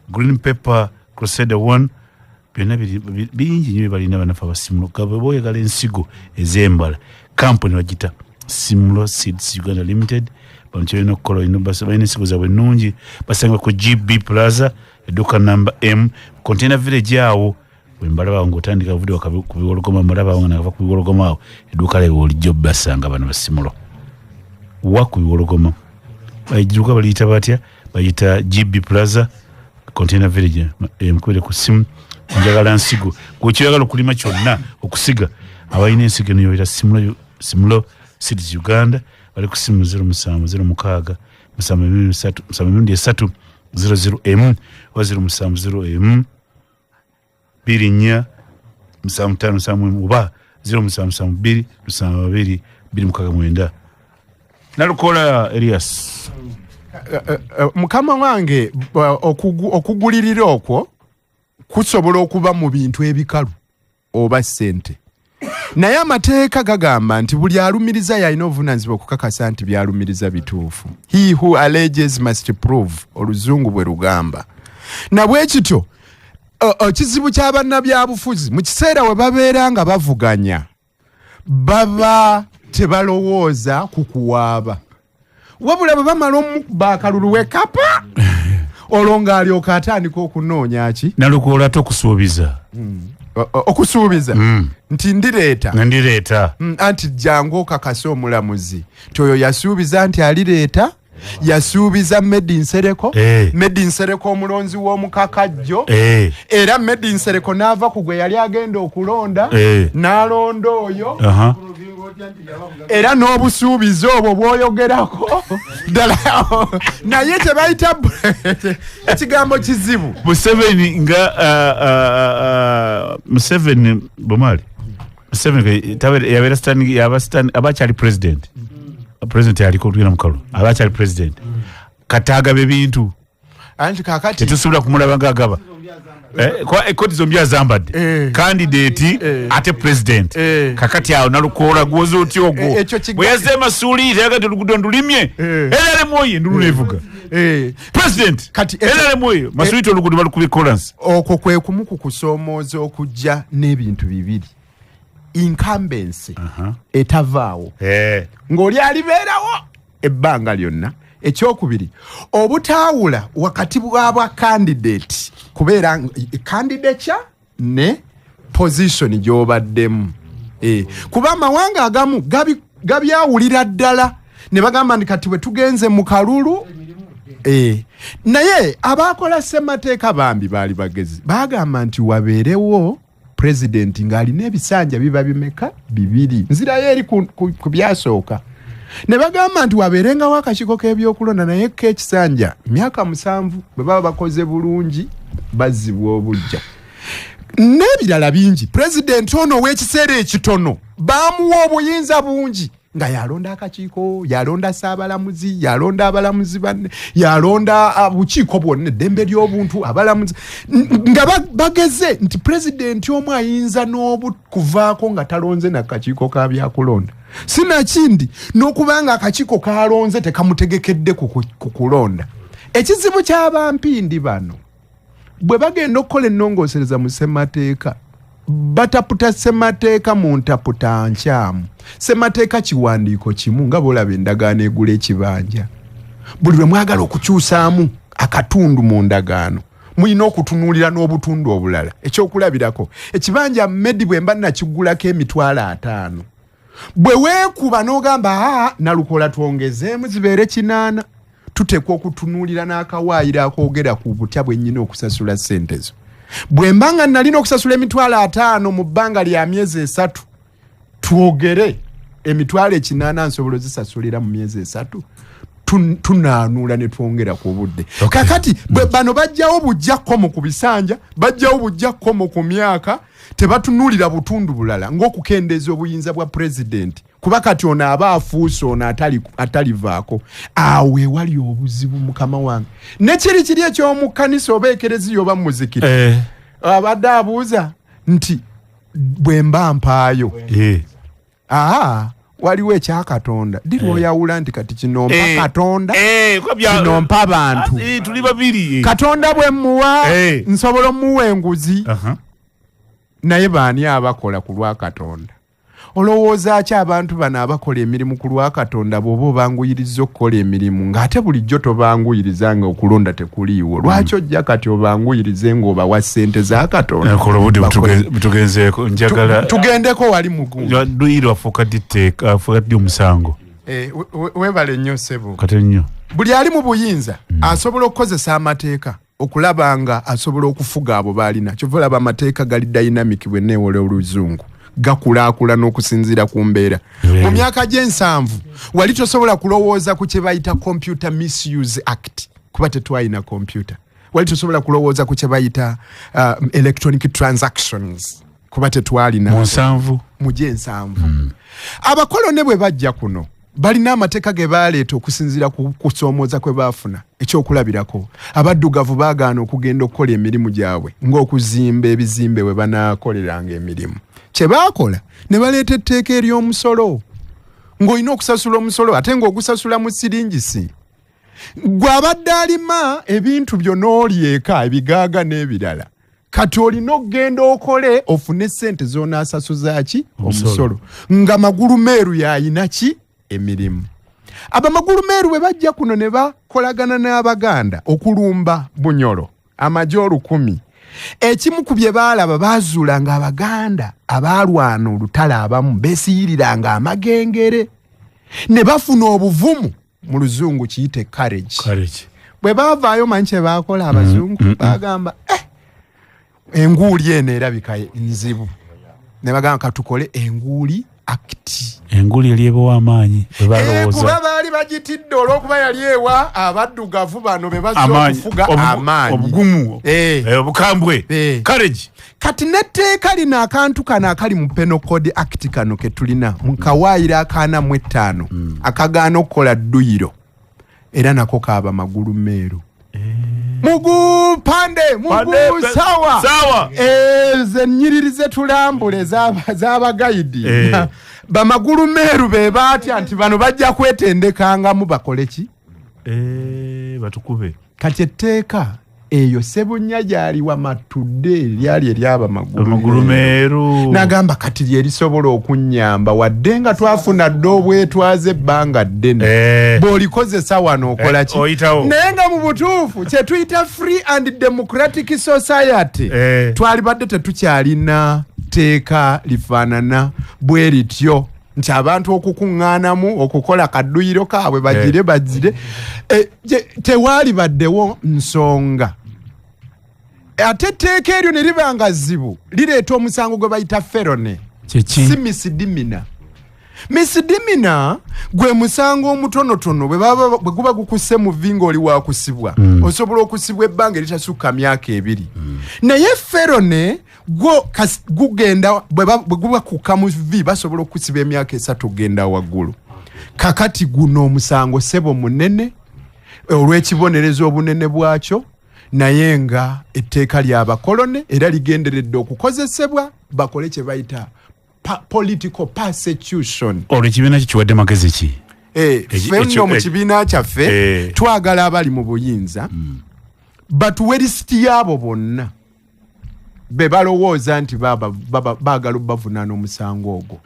A: Green Pepper Crusader 1, byonna bingi nnyo bye balina bannaffe abasimulo. Nga bwe boyagala ensigo ez'embala, kampuni bagiyita Simlo Seeds Uganda Limited. Bano kyolina okukola, balina ensigo zaabwe ennungi, basangibwa ku GB Plaza, edduuka namba M, Container Village awo. Bwe mbalaba ng'otandika ovudde ku Biwologoma, mbalaba awo nga nakava ku Biwologoma awo, edduuka lyaabwe olijja obbasanga bano Basimulo. Wa ku Biwologoma? Edduuka baliyita batya? Bayita GB Plaza, Container Village. Mukubire ku ssimu, njagala nsigo. Gwe kyoyagala okulima kyonna, okusiga, abalina ensigo eno yoyita Simlo Seeds Uganda. Bali ku ssimu zero musanvu zero mukaaga musanvu emirundi esatu, musanvu emirundi esatu, zero zero emu, oba zero musanvu zero emu, bbiri nnya, musanvu ttaano musanvu emu, oba zero musanvu musanvu bbiri, musanvu babiri, bbiri mukaaga mwenda. Nalukola Elias.
E: Mukama wange, okugulirira okwo kusobola okuba mu bintu ebikalu oba ssente, naye amateeka gagamba nti buli alumiriza yalina obuvunaanyizibwa okukakasa nti byalumiriza bituufu. He who alleges must prove, oluzungu bwe lugamba. Nabwe kityo ekizibu ky'abannabyabufuzi mu kiseera we babeera nga bavuganya, baba tebalowooza ku kuwaaba, wabula bwe bamala omukuba akalulu wekapa, olwo ng'alyoka atandika okunoonya ki.
A: Nalukola, tokusuubiza.
E: Okusuubiza nti ndireeta.
A: Nga ndireeta.
E: Anti jangu okakase omulamuzi nti oyo yasuubiza nti alireeta, yasuubiza Medi Nsereko. Medi Nsereko omulonzi w'omukakajjo. Era Medi Nsereko n'ava ku gwe yali agenda okulonda, n'alonda oyo. Era n'obusuubizi obwo bw'oyogerako ddala, naye tebayita ekigambo kizibu.
A: Museveni nga Museveni bomali Museveni yabeera standing, yaba stand, aba akyali president. President yaliko tugenda mu kalulu, aba akyali president, kati agaba ebintu.
E: Anti kakati
A: tetusobola kumulaba ng'agaba. Ekooti zombi azambadde. Candidate ate president. Kakati awo Nalukoola gwoza otya ogwo?
E: Ekyo
A: bwe yazze emasuuli teyaga ti oluguudo ndulimye. NRM oyo endulu nevuga. President
E: Kati
A: NRM oyo Masuuli oluguudo balukubye kolansi.
E: Okwo kwe kumu ku kusoomooza okujja n'ebintu bibiri: incumbency etavaawo, ng'oli alibeerawo ebbanga lyonna. Ekyokubiri, obutaawula wakati bwa candidate, kubeera candidature ne position gy'obaddemu. Kuba amawanga agamu gabyawulira ddala ne bagamba nti kati bwe tugenze mu kalulu. Naye abakola ssemateeka bambi baali bagezi, bagamba nti wabeerewo pulezidenti ng'alina ebisanja biba bimeka? Bibiri. Nzirayo eri ku byasooka, ne bagamba nti wabeerengawo akakiiko k'ebyokulonda, naye ko ekisanja myaka 7, bwe baba bakoze bulungi bazzibwa obujja, n'ebirala bingi. Pulezidenti ono ow'ekiseera ekitono Bamuwa obuyinza bungi, nga yalonda akakiiko, yalonda ssaabalamuzi, yalonda abalamuzi banne, yalonda bukiiko bwonna, eddembe ly'obuntu, abalamuzi, nga bageze nti pulezidenti omu ayinza n'obukuvaako nga talonze na kakiiko ka byakulonda. Sinakindi n'okubanga akakiiko kalonze tekamutegekedde ku kulonda. Ekizibu ky'abampindi bano, bwe bagenda okukola ennongoosereza mu ssemateeka, bataputa ssemateeka mu ntaputa nkyamu. Ssemateeka kiwandiiko kimu nga bw'olaba endagaano egula ekibanja. Buli lwe mwagala okukyusaamu akatundu mu ndagaano, mulina okutunuulira n'obutundu obulala. Ekyokulabirako, ekibanja Medi bwe mba nakigulako 50,000, bwe weekuba n'ogamba aa nalukola twongezeemu zibeere 800, tuteekwa okutunuulira n'akawaayiro akoogera ku butya bwe nnyina okusasula ssente zo. Bwe mba nga nalina okusasula 50,000 mu bbanga lya myezi 3, twogere 800,000 nsobola ozisasulira mu myezi 3, tunaanula ne twongera ku budde. Kakati bano bajjawo bujja kkomo ku bisanja, bajjawo bujja kkomo ku myaka, tebatunuulira butundu bulala ng'okukendeeza obuyinza bwa pulezidenti, kuba kati ono aba afuuse ono atalivaako. Awo ewali obuzibu mukama wange. Ne kiri kiri eky'omu kkanisa oba ekereziya oba muzikiti, abadde abuuza nti bwe mba mpaayo, waliwo ekya Katonda. Ddi lw'oyawula nti kati kino mpa Katonda, kino mpa bantu.
A: Tuli babiri.
E: Katonda bwe mmuwa, nsobola omuwa enguzi. Naye baani abakola ku lwa Katonda? Olowooza ki abantu bano abakola emirimu ku lwa Katonda bw'oba obanguyiriza okukola emirimu ng'ate bulijjo tobanguyiriza nga okulonda tekuliiwo? Lwaki ojja kati obanguyirize ng'obawa ssente za Katonda?
A: Kola obudde butugenzeeko, njagala
E: tugendeko wali mugundu.
A: Dduyiro afuuka ddi afuuka ddi omusango?
E: Weebale nnyo ssebo.
A: Kati nnyo.
E: Buli ali mu buyinza asobola okukozesa amateeka okulaba nga asobola okufuga abo b'alina. Kyova olaba amateeka gali dynamic bwe neewola oluzungu, gakulaakulana n'okusinziira ku mbeera. Mu myaka gy'ensanvu wali tosobola kulowooza ku kye bayita Computer Misuse Act, kuba tetwalina computer. Wali tosobola kulowooza ku kye bayita electronic transactions, kuba tetwalina.
A: Mu nsanvu?
E: Mu gy'ensanvu. Abakolone bwe bajja kuno balina amateeka ge baleeta okusinziira ku kusoomooza kwe baafuna. Ekyokulabirako, abaddugavu baagaana okugenda okukola emirimu gyabwe ng'okuzimba ebizimbe we banaakoleranga emirimu. Kye baakola ne baleeta etteeka ery'omusolo, ng'olina okusasula omusolo ate ng'ogusasula mu siringisi. Gwe abadde alima ebintu byo n'olyeka ebigaaga n'ebirala, kati olina okugenda okole ofune ssente z'onaasasuza ki? Omusolo. Nga magulu meeru y'ayina ki? Emirimu. Abamagulu meeru bwe bajja kuno ne bakolagana n'Abaganda okulumba Bunyoro, amagye 1000. Ekimu ku bye baalaba, baazuula nga Abaganda abaalwana olutalo abamu beesiyiriranga amagengere ne bafuna obuvumu, mu luzungu kiyite courage.
A: Courage.
E: Bwe baavaayo manyi kye baakola abazungu? Bagamba, enguuli eno erabika nzibu, ne bagamba katukole Enguuli Act.
A: Enguuli eri ebawa amaanyi, bwe balowooza.
E: Kuba baali bagitidde olw'okuba yali ewa abaddugavu bano be bazze
A: Amaanyi.
E: okufuga amaanyi.
A: Obugumu. Obukambwe. Courage.
E: Kati n'etteeka lino, akantu kano akali mu Penal Code Act kano ke tulina mu kawaayiro akaana mu etaano akagaana okukola dduyiro, era nako kaaba magulu meeru. Mugu pande, mugu
A: Pande,
E: sawa.
A: Sawa.
E: Ze nnyiriri ze tulambula ez'abagayidi. Bamagulu meeru be baatya nti bano bajja kwetendekangamu bakole ki?
A: Batukube.
E: Kati etteeka eyo Ssebunya gyali wamatudde lyali ery'abamagulu
A: Amagulu meeru.
E: N'agamba kati lye lisobola okunnyamba wadde nga twafuna dda obwetwaze ebbanga ddene. Bw'olikozesa wano okola ki?
A: Oyitawo.
E: Naye nga mu butuufu kye tuyita free and democratic society, twalibadde tetukyalina tteeka lifaanana bwe lityo nti abantu okukuŋŋaanamu okukola kadduyiro kaabwe bagire bagire. Tewaali baddewo nsonga. Ate etteeka eryo ne liba nga zzibu, lireeta omusango gwe bayita felony.
A: Kyeki?
E: Si misdemeanor. Misdemeanor gwe musango omutonotono bwe guba gukusse mu vi ng'oli wakusibwa, osobola okusibwa ebbanga eritasukka myaka 2. Naye felony Gwo gugenda bwe guba kuka mu V, basobola okusiba emyaka 3 okugenda waggulu. Kakati guno omusango sebo munene olw'ekibonerezo obunene bwakyo, naye nga etteeka ly'abakolone era ligenderedde okukozesebwa bakole kye bayita political persecution.
A: Olwo ekibiina kyo kiwadde magezi ki?
E: Ffe nno mu kibiina kyaffe twagala abali mu buyinza batuwe lisiti yaabo bonna be balowooza nti baagala bavunaana omusango ogwo.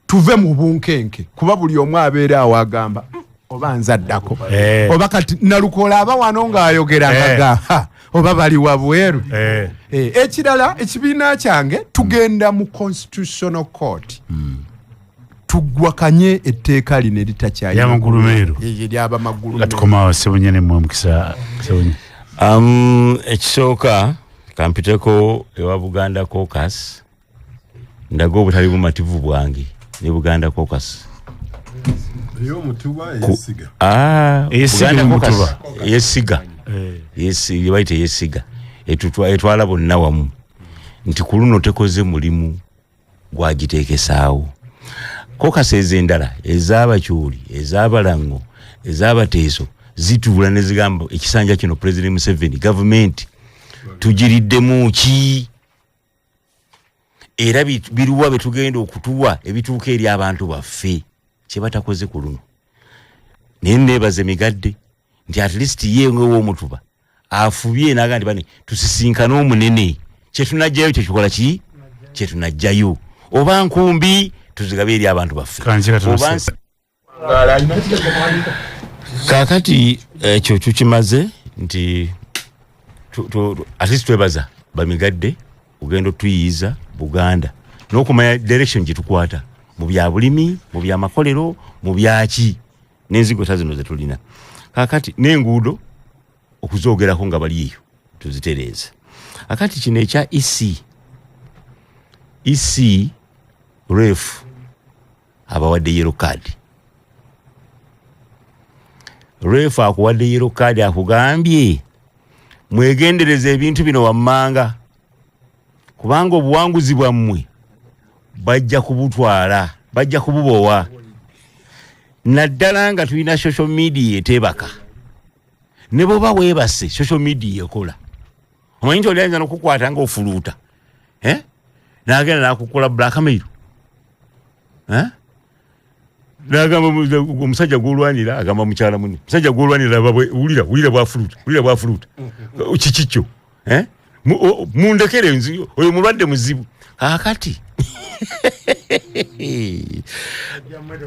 E: Tuve mu bunkenke, kuba buli omu abeera awo agamba oba nzaddako, oba kati Nalukola aba wano ng'ayogera nga oba bali wabweru. Ekirala, ekibiina kyange tugenda mu Constitutional Court tugwakanye etteeka lino eritakyayina
A: Eryabamagulumeeru. Nga Ssebunya ne Mukisa Ssebunya.
F: Ekisooka kampiteko ewa Buganda Caucus, ndaga obutali bumativu bwange ne Buganda Caucus. Eyesiga yebayita eyesiga etwala bonna wamu nti ku luno tekoze mulimu gwagiteekesaawo. Caucus ez'endala ez'Abakyoli, ez'Abalango, ez'Abateeso zituula ne zigamba ekisanja kino President Museveni gavumenti tugiriddemu ki, era biruwa bye tugenda okutuwa ebituuka eri abantu baffe kye batakoze ku luno. Naye neebaza Migadde nti at least ye ng'ow'omutuba afubye n'agamba nti bane tusisinkane omunene, kye tunajjayo kyekikola ki, kye tunajjayo oba nkumbi tuzigabe eri abantu baffe. Kaakati ekyo tukimaze nti at least twebaza Bamigadde ogenda otuyiiza Buganda n'okumanya direction gye tukwata mu bya bulimi, mu bya makolero, mu byaki n'enzigota zino ze tulina. Kaakati n'enguudo okuzoogerako nga bali eyo tuzitereeza. Akati kino ekya EC ref abawadde yellow card. Ref akuwadde yellow card akugambye mwegendereze ebintu bino wammanga, kubanga obuwanguzi bwammwe bajja kubutwala, bajja kububowa, naddala nga tulina social media eteebaka. Ne bw'oba weebase social media ekola. Omanyi nti oli ayinza n'okukwata ng'ofuluuta, n'agenda n'akukola blackmail, n'agamba omusajja gw'olwanira, agamba mukyala munne, musajja gw'olwanira wulira wulira bw'afuluuta, wulira bw'afuluuta, kiki kyo, mundekere oyo mulwadde muzibu. Kaakati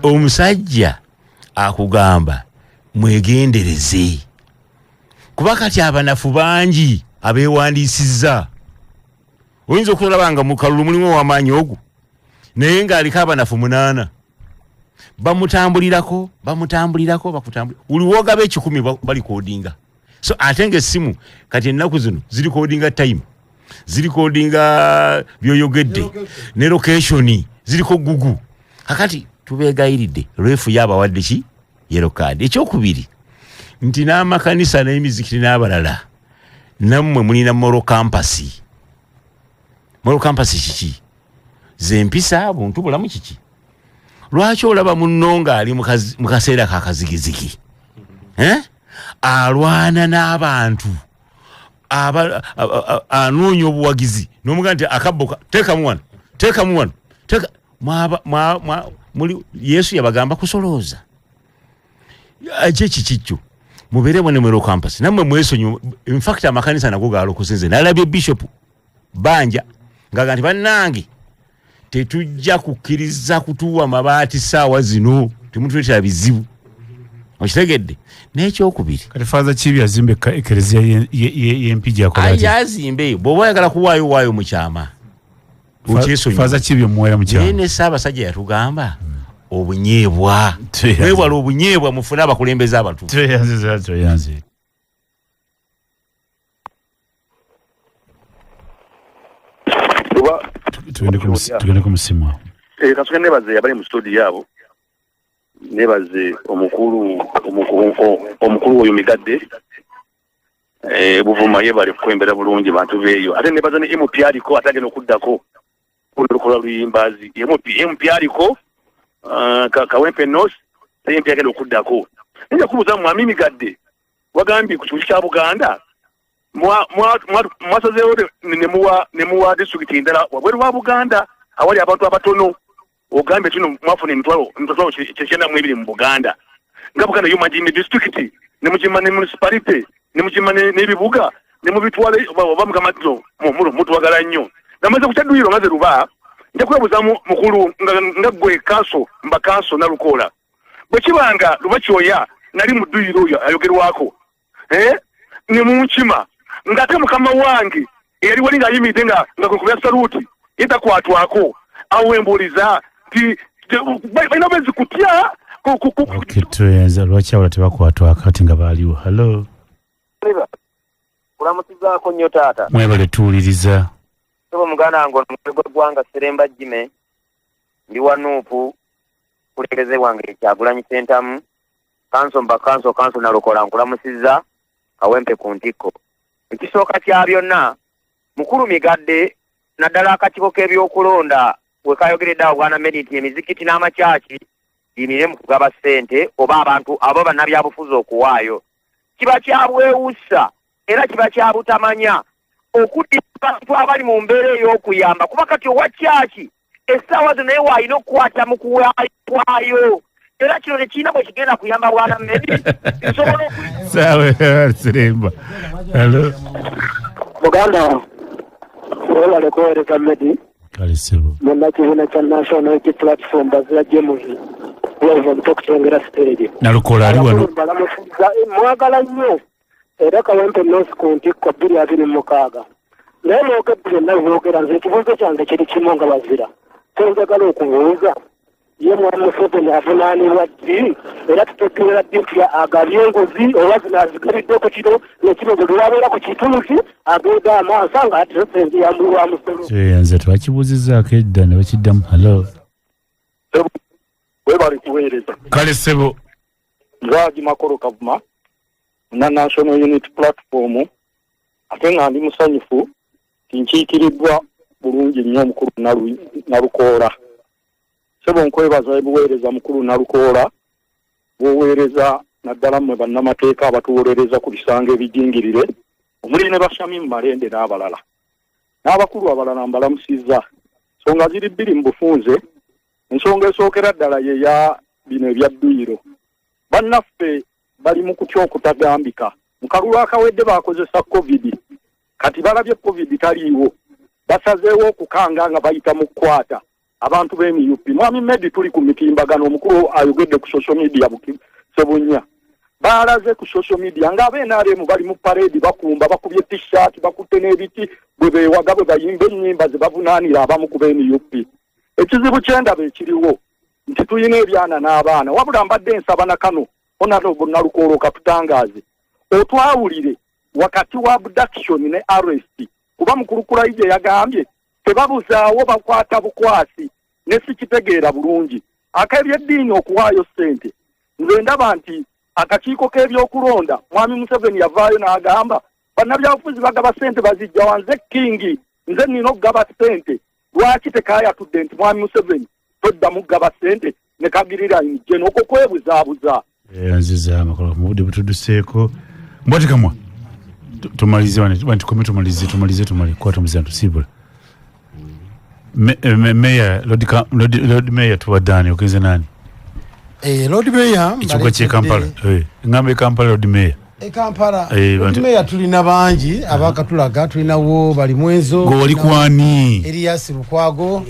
F: omusajja akugamba mwegendereze, kuba kati abanafu bangi abeewandiisizza. Oyinza okulaba nga mu kalulu mulimu ow'amaanyi ogwo, naye ng'aliko abanafu 8 bamutambulirako bakutambulira buli w'ogaba 1,000 balikodinga. So ate ng'essimu kati ennaku zino zirikodinga time, zirikodinga byoyogedde ne location, ziriko Google. Kakati tubeegayiridde refu yabawadde ki yellow card. Ekyokubiri nti n'amakanisa n'emizikiti n'abalala nammwe mulina moral compass. Moral compass kiki? Zempisa buntu bulamu kiki? Lwaki olaba munno ng'ali mu kaseera kakazigizigi, alwana n'abantu, anoonya obuwagizi n'omugamba nti akabbo teekamu wano, teekamu wano, teeka muli Yesu yabagamba kusolooza. Ekyo kikikyo mubeere mwene moral compass nammwe mwesonyiwe. In fact amakanisa nago galokoze. Nze nalabye Bishop Banja ng'agamba nti bannange tetujja kukkiriza kutuwa mabaati ssaawa zino, temutuleetera bizibu. Okitegedde? N'ekyokubiri
A: kati Father Kibi azimbe ekereziya y'Empigi akola atya?
F: Azimbe, bw'oba oyagala kuwaayo waayo mu kyama.
A: Father Kibi omuweera mu kyama.
F: Naye ne Ssaabasajja yatugamba obunyeebwa, mwewale obunyeebwa mufune abakulembeze abatuufu.
A: Tweyanze. Tugende ku musimu awo.
G: Kasooke nebaze abali mu studio abo, nebaze omukulu oyo Migadde, Buvuma yebale kukwembera bulungi bantu beeyo. Ate nebaza ne MP aliko atagenda okuddako olukola luyimbazi. MP aliko Kawempe North MP agenda okuddako. Nja kubuuza Mwami Migadde wagambye ku kibuga kya Buganda mwasazeewo ne muwa disitulikiti endala wabweru wa Buganda awali abantu abatono. Ogambye kino mwafuna emitwalo 92 mu Buganda. Nga Buganda yo mwagimye disitulikiti ne mugimma ne municipality ne mugimma n'ebibuga ne mubitwala oba mugamba nti mutwagala nnyo. Namaze kukyaduyiro nga ze luba nja kwebuuza mukulu nga ggwe kanso mba kanso Nalukoola. Bwe kibanga Luba Kyoya nali mu dduyiro oyo ayogerwako ne munkima ng'ate mukama wange eyali wali ng'ayimiridde nga kwekubya saluti ye takwatwako. Awo wembuuliza nti balina bwezi kutya.
A: Okay, tuyenza lwaki awala tebakwatwako ate nga baaliwo. Hallo,
H: kulamusizaako nnyo taata.
A: Mwebale tuwuliriza.
H: Sebo muganda wange omutwe gw'eggwanga Seremba Jime, ndi wa Nuupu, kulengeze wange Kyagulanyi Ssentamu, kanso mba kanso kanso Nalukoola nkulamusizza Kawempe ku ntikko. Ekisooka kya byonna, mukulu Migadde naddala akakiiko k'ebyokulonda we kayogeredde awo Bwana Medi nti emizikiti n'amakyaki biyimirire mu kugaba ssente oba abantu abo bannabyabufuzi okuwaayo. Kiba kya bwewussa era kiba kya butamanya okuddira abantu abali mu mbeera ey'okuyamba, kuba kati owa kyaki essaawa zino naye waalina okukwata mu kuwaayo era kino tekirina bwe kigenda kuyamba Bwana Medi. Nsobola
A: Sawa Seremba. Hello.
I: Muganda webale kuweereza Medi.
A: Kale ssebo.
I: Munnakibiina kya National Unity Platform Bazira James Love Mutokutongera stage.
A: Nalukoola ali wano.
I: Balamusiza mwagala nnyo era Kawempe North ku ntikko 2026. Naye mwogedde byonna byogera, nze ekibuuzo kyange kiri kimu nga Bazira. Kyenjagala okubuuza ye Mwami Museveni avunaanibwa ddi era tutegeera ddi nti agabye enguzi oba zino azigabidde ku kiro nekino bwe lwabeera ku kitunzi agenda amaaso nga ate sente ya musolo.
A: Nze twakibuuzizzaako edda ne bakiddamu. Hallo.
J: Webale kuweereza.
A: Kale ssebo.
J: Nzaagi Makolo Kavuma na National Unity Platform, ate nga ndi musanyufu nti nkiikiriddwa bulungi nnyo omukulu Nalukoola. Ssebo nkwebaza ebuweereza mukulu Nalukoola bw'oweereza naddala mmwe bannamateeka abatuwolereza ku bisango ebijingirire omuli ne Bashamim Malende n'abalala n'abakulu abalala mbalamusizza. Nsonga ziri bbiri mu bufunze. Ensonga esookera ddala ye ya bino ebya dduyiro. Bannaffe bali mu kutya okutagambika. Mu kalulu akawedde baakozesa COVID, kati balabye COVID taliiwo, basazeewo okukanga nga bayita mu kukwata abantu b'MUP. Mwami Medi tuli ku mitimbagano, omukulu ayogedde ku social media Ssebunya. Baalaze ku social media nga ab'NRM bali mu parade bakumba, bakubye t-shirt, bakutte n'ebiti bwe beewaga bwe bayimba ennyimba ze bavunaanira abamu ku b'MUP. Ekizibu ky'endaba ekiriwo nti tulina ebyana n'abaana, wabula mbadde nsaba na kano Honorable Nalukoola katutangaaze otwawulire wakati wa abduction ne arrest, kuba mukulu Kulaije yagambye tebabuzaawo bakwata bukwasi ne sikitegeera bulungi. Ak'ebyeddiini okuwaayo ssente, nze ndaba nti akakiiko k'ebyokulonda Mwami Museveni yavaayo n'agamba bannabyabufuzi bagaba ssente bazijja wa, nze kingi nze nnina okugaba ssente. Lwaki tekaayatudde nti Mwami Museveni toddamu kugaba ssente ne kagirira nje n'okwo kwebuzaabuza.
A: Nziza amakolo mu budde butuduseeko. Mbwatekamwa tumalize wano tukome, tumalize tumalize tumalize kwata muzantu tusiibula. Meya Lord Mayor tuwadde ani ogenze nani?
C: Lord Mayor
A: ekibuga ky'e Kampala. Ngamba e Kampala Lord Mayor.
C: E Kampala Lord Mayor tulina bangi abakatulaga, tulinawo Balimwezo.
A: Gwe wali kwani?
C: Elias Lukwago.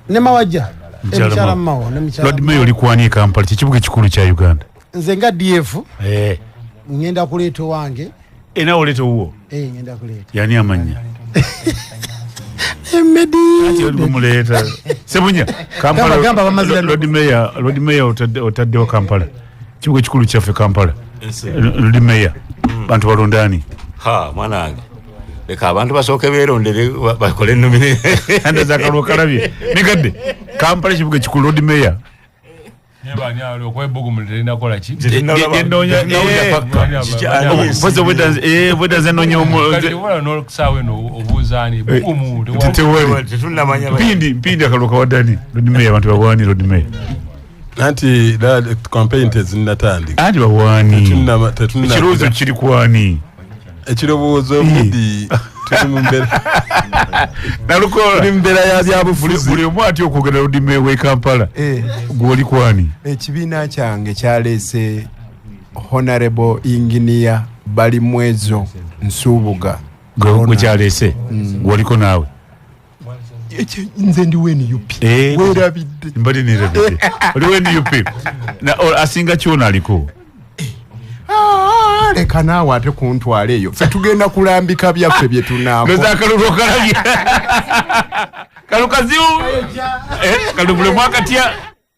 C: Ne Mawajja. Mukyala Mawo, ne mukyala
A: Lord Mayor oli kwani e Kampala? Kikibuga ekikulu kya Uganda.
C: Nze nga DF. Ngenda kuleeta wange.
A: Nawe oleeta owuwo?
C: Ngenda kuleeta.
A: Yani amanya?
C: Emedi.
A: Ati oli gumuleeta. Sebunya, Kampala.
C: Gamba bamazira.
A: Lord Mayor otaddewo Kampala. Kibuga ekikulu kyaffe Kampala. Lord Mayor. Bantu balonda ani?
F: Ha, mwana wange. Leka abantu basooke beerondere bakole nomine.
A: Andaza akalulu kalabye. Migadde, Kampala kibuga ekikulu Lord Mayor. Mpindi akaluka wadani Lord Mayor, abantu bawani Lord Mayor.
D: Anti campaign tezinnatandika.
A: Anti bawani. Ekirowoozo kiri kwani?
D: Ekirowoozo mudi tuli mu mbeera.
A: Nalukola
D: tuli mu mbeera ya byabufuzi.
A: Buli omu atya okwogera Lord Mayor w'e Kampala. Gw'oli kwani?
E: Ekibiina kyange kyaleese Honorable Engineer Balimwezo Nsubuga.
A: Gwe kyaleese? Gw'oliko naawe?
E: Nze ndi WNUP. Weerabidde.
A: Mbadde neerabidde. Oli WNUP. Asinga kyona aliko.
E: Leka naawe ate kuntwala eyo. Ffe tugenda kulambika byaffe bye tunaako.
A: Ndoza akalulu okalabye. Kalu kazibu. Kalu buli mwaka tya.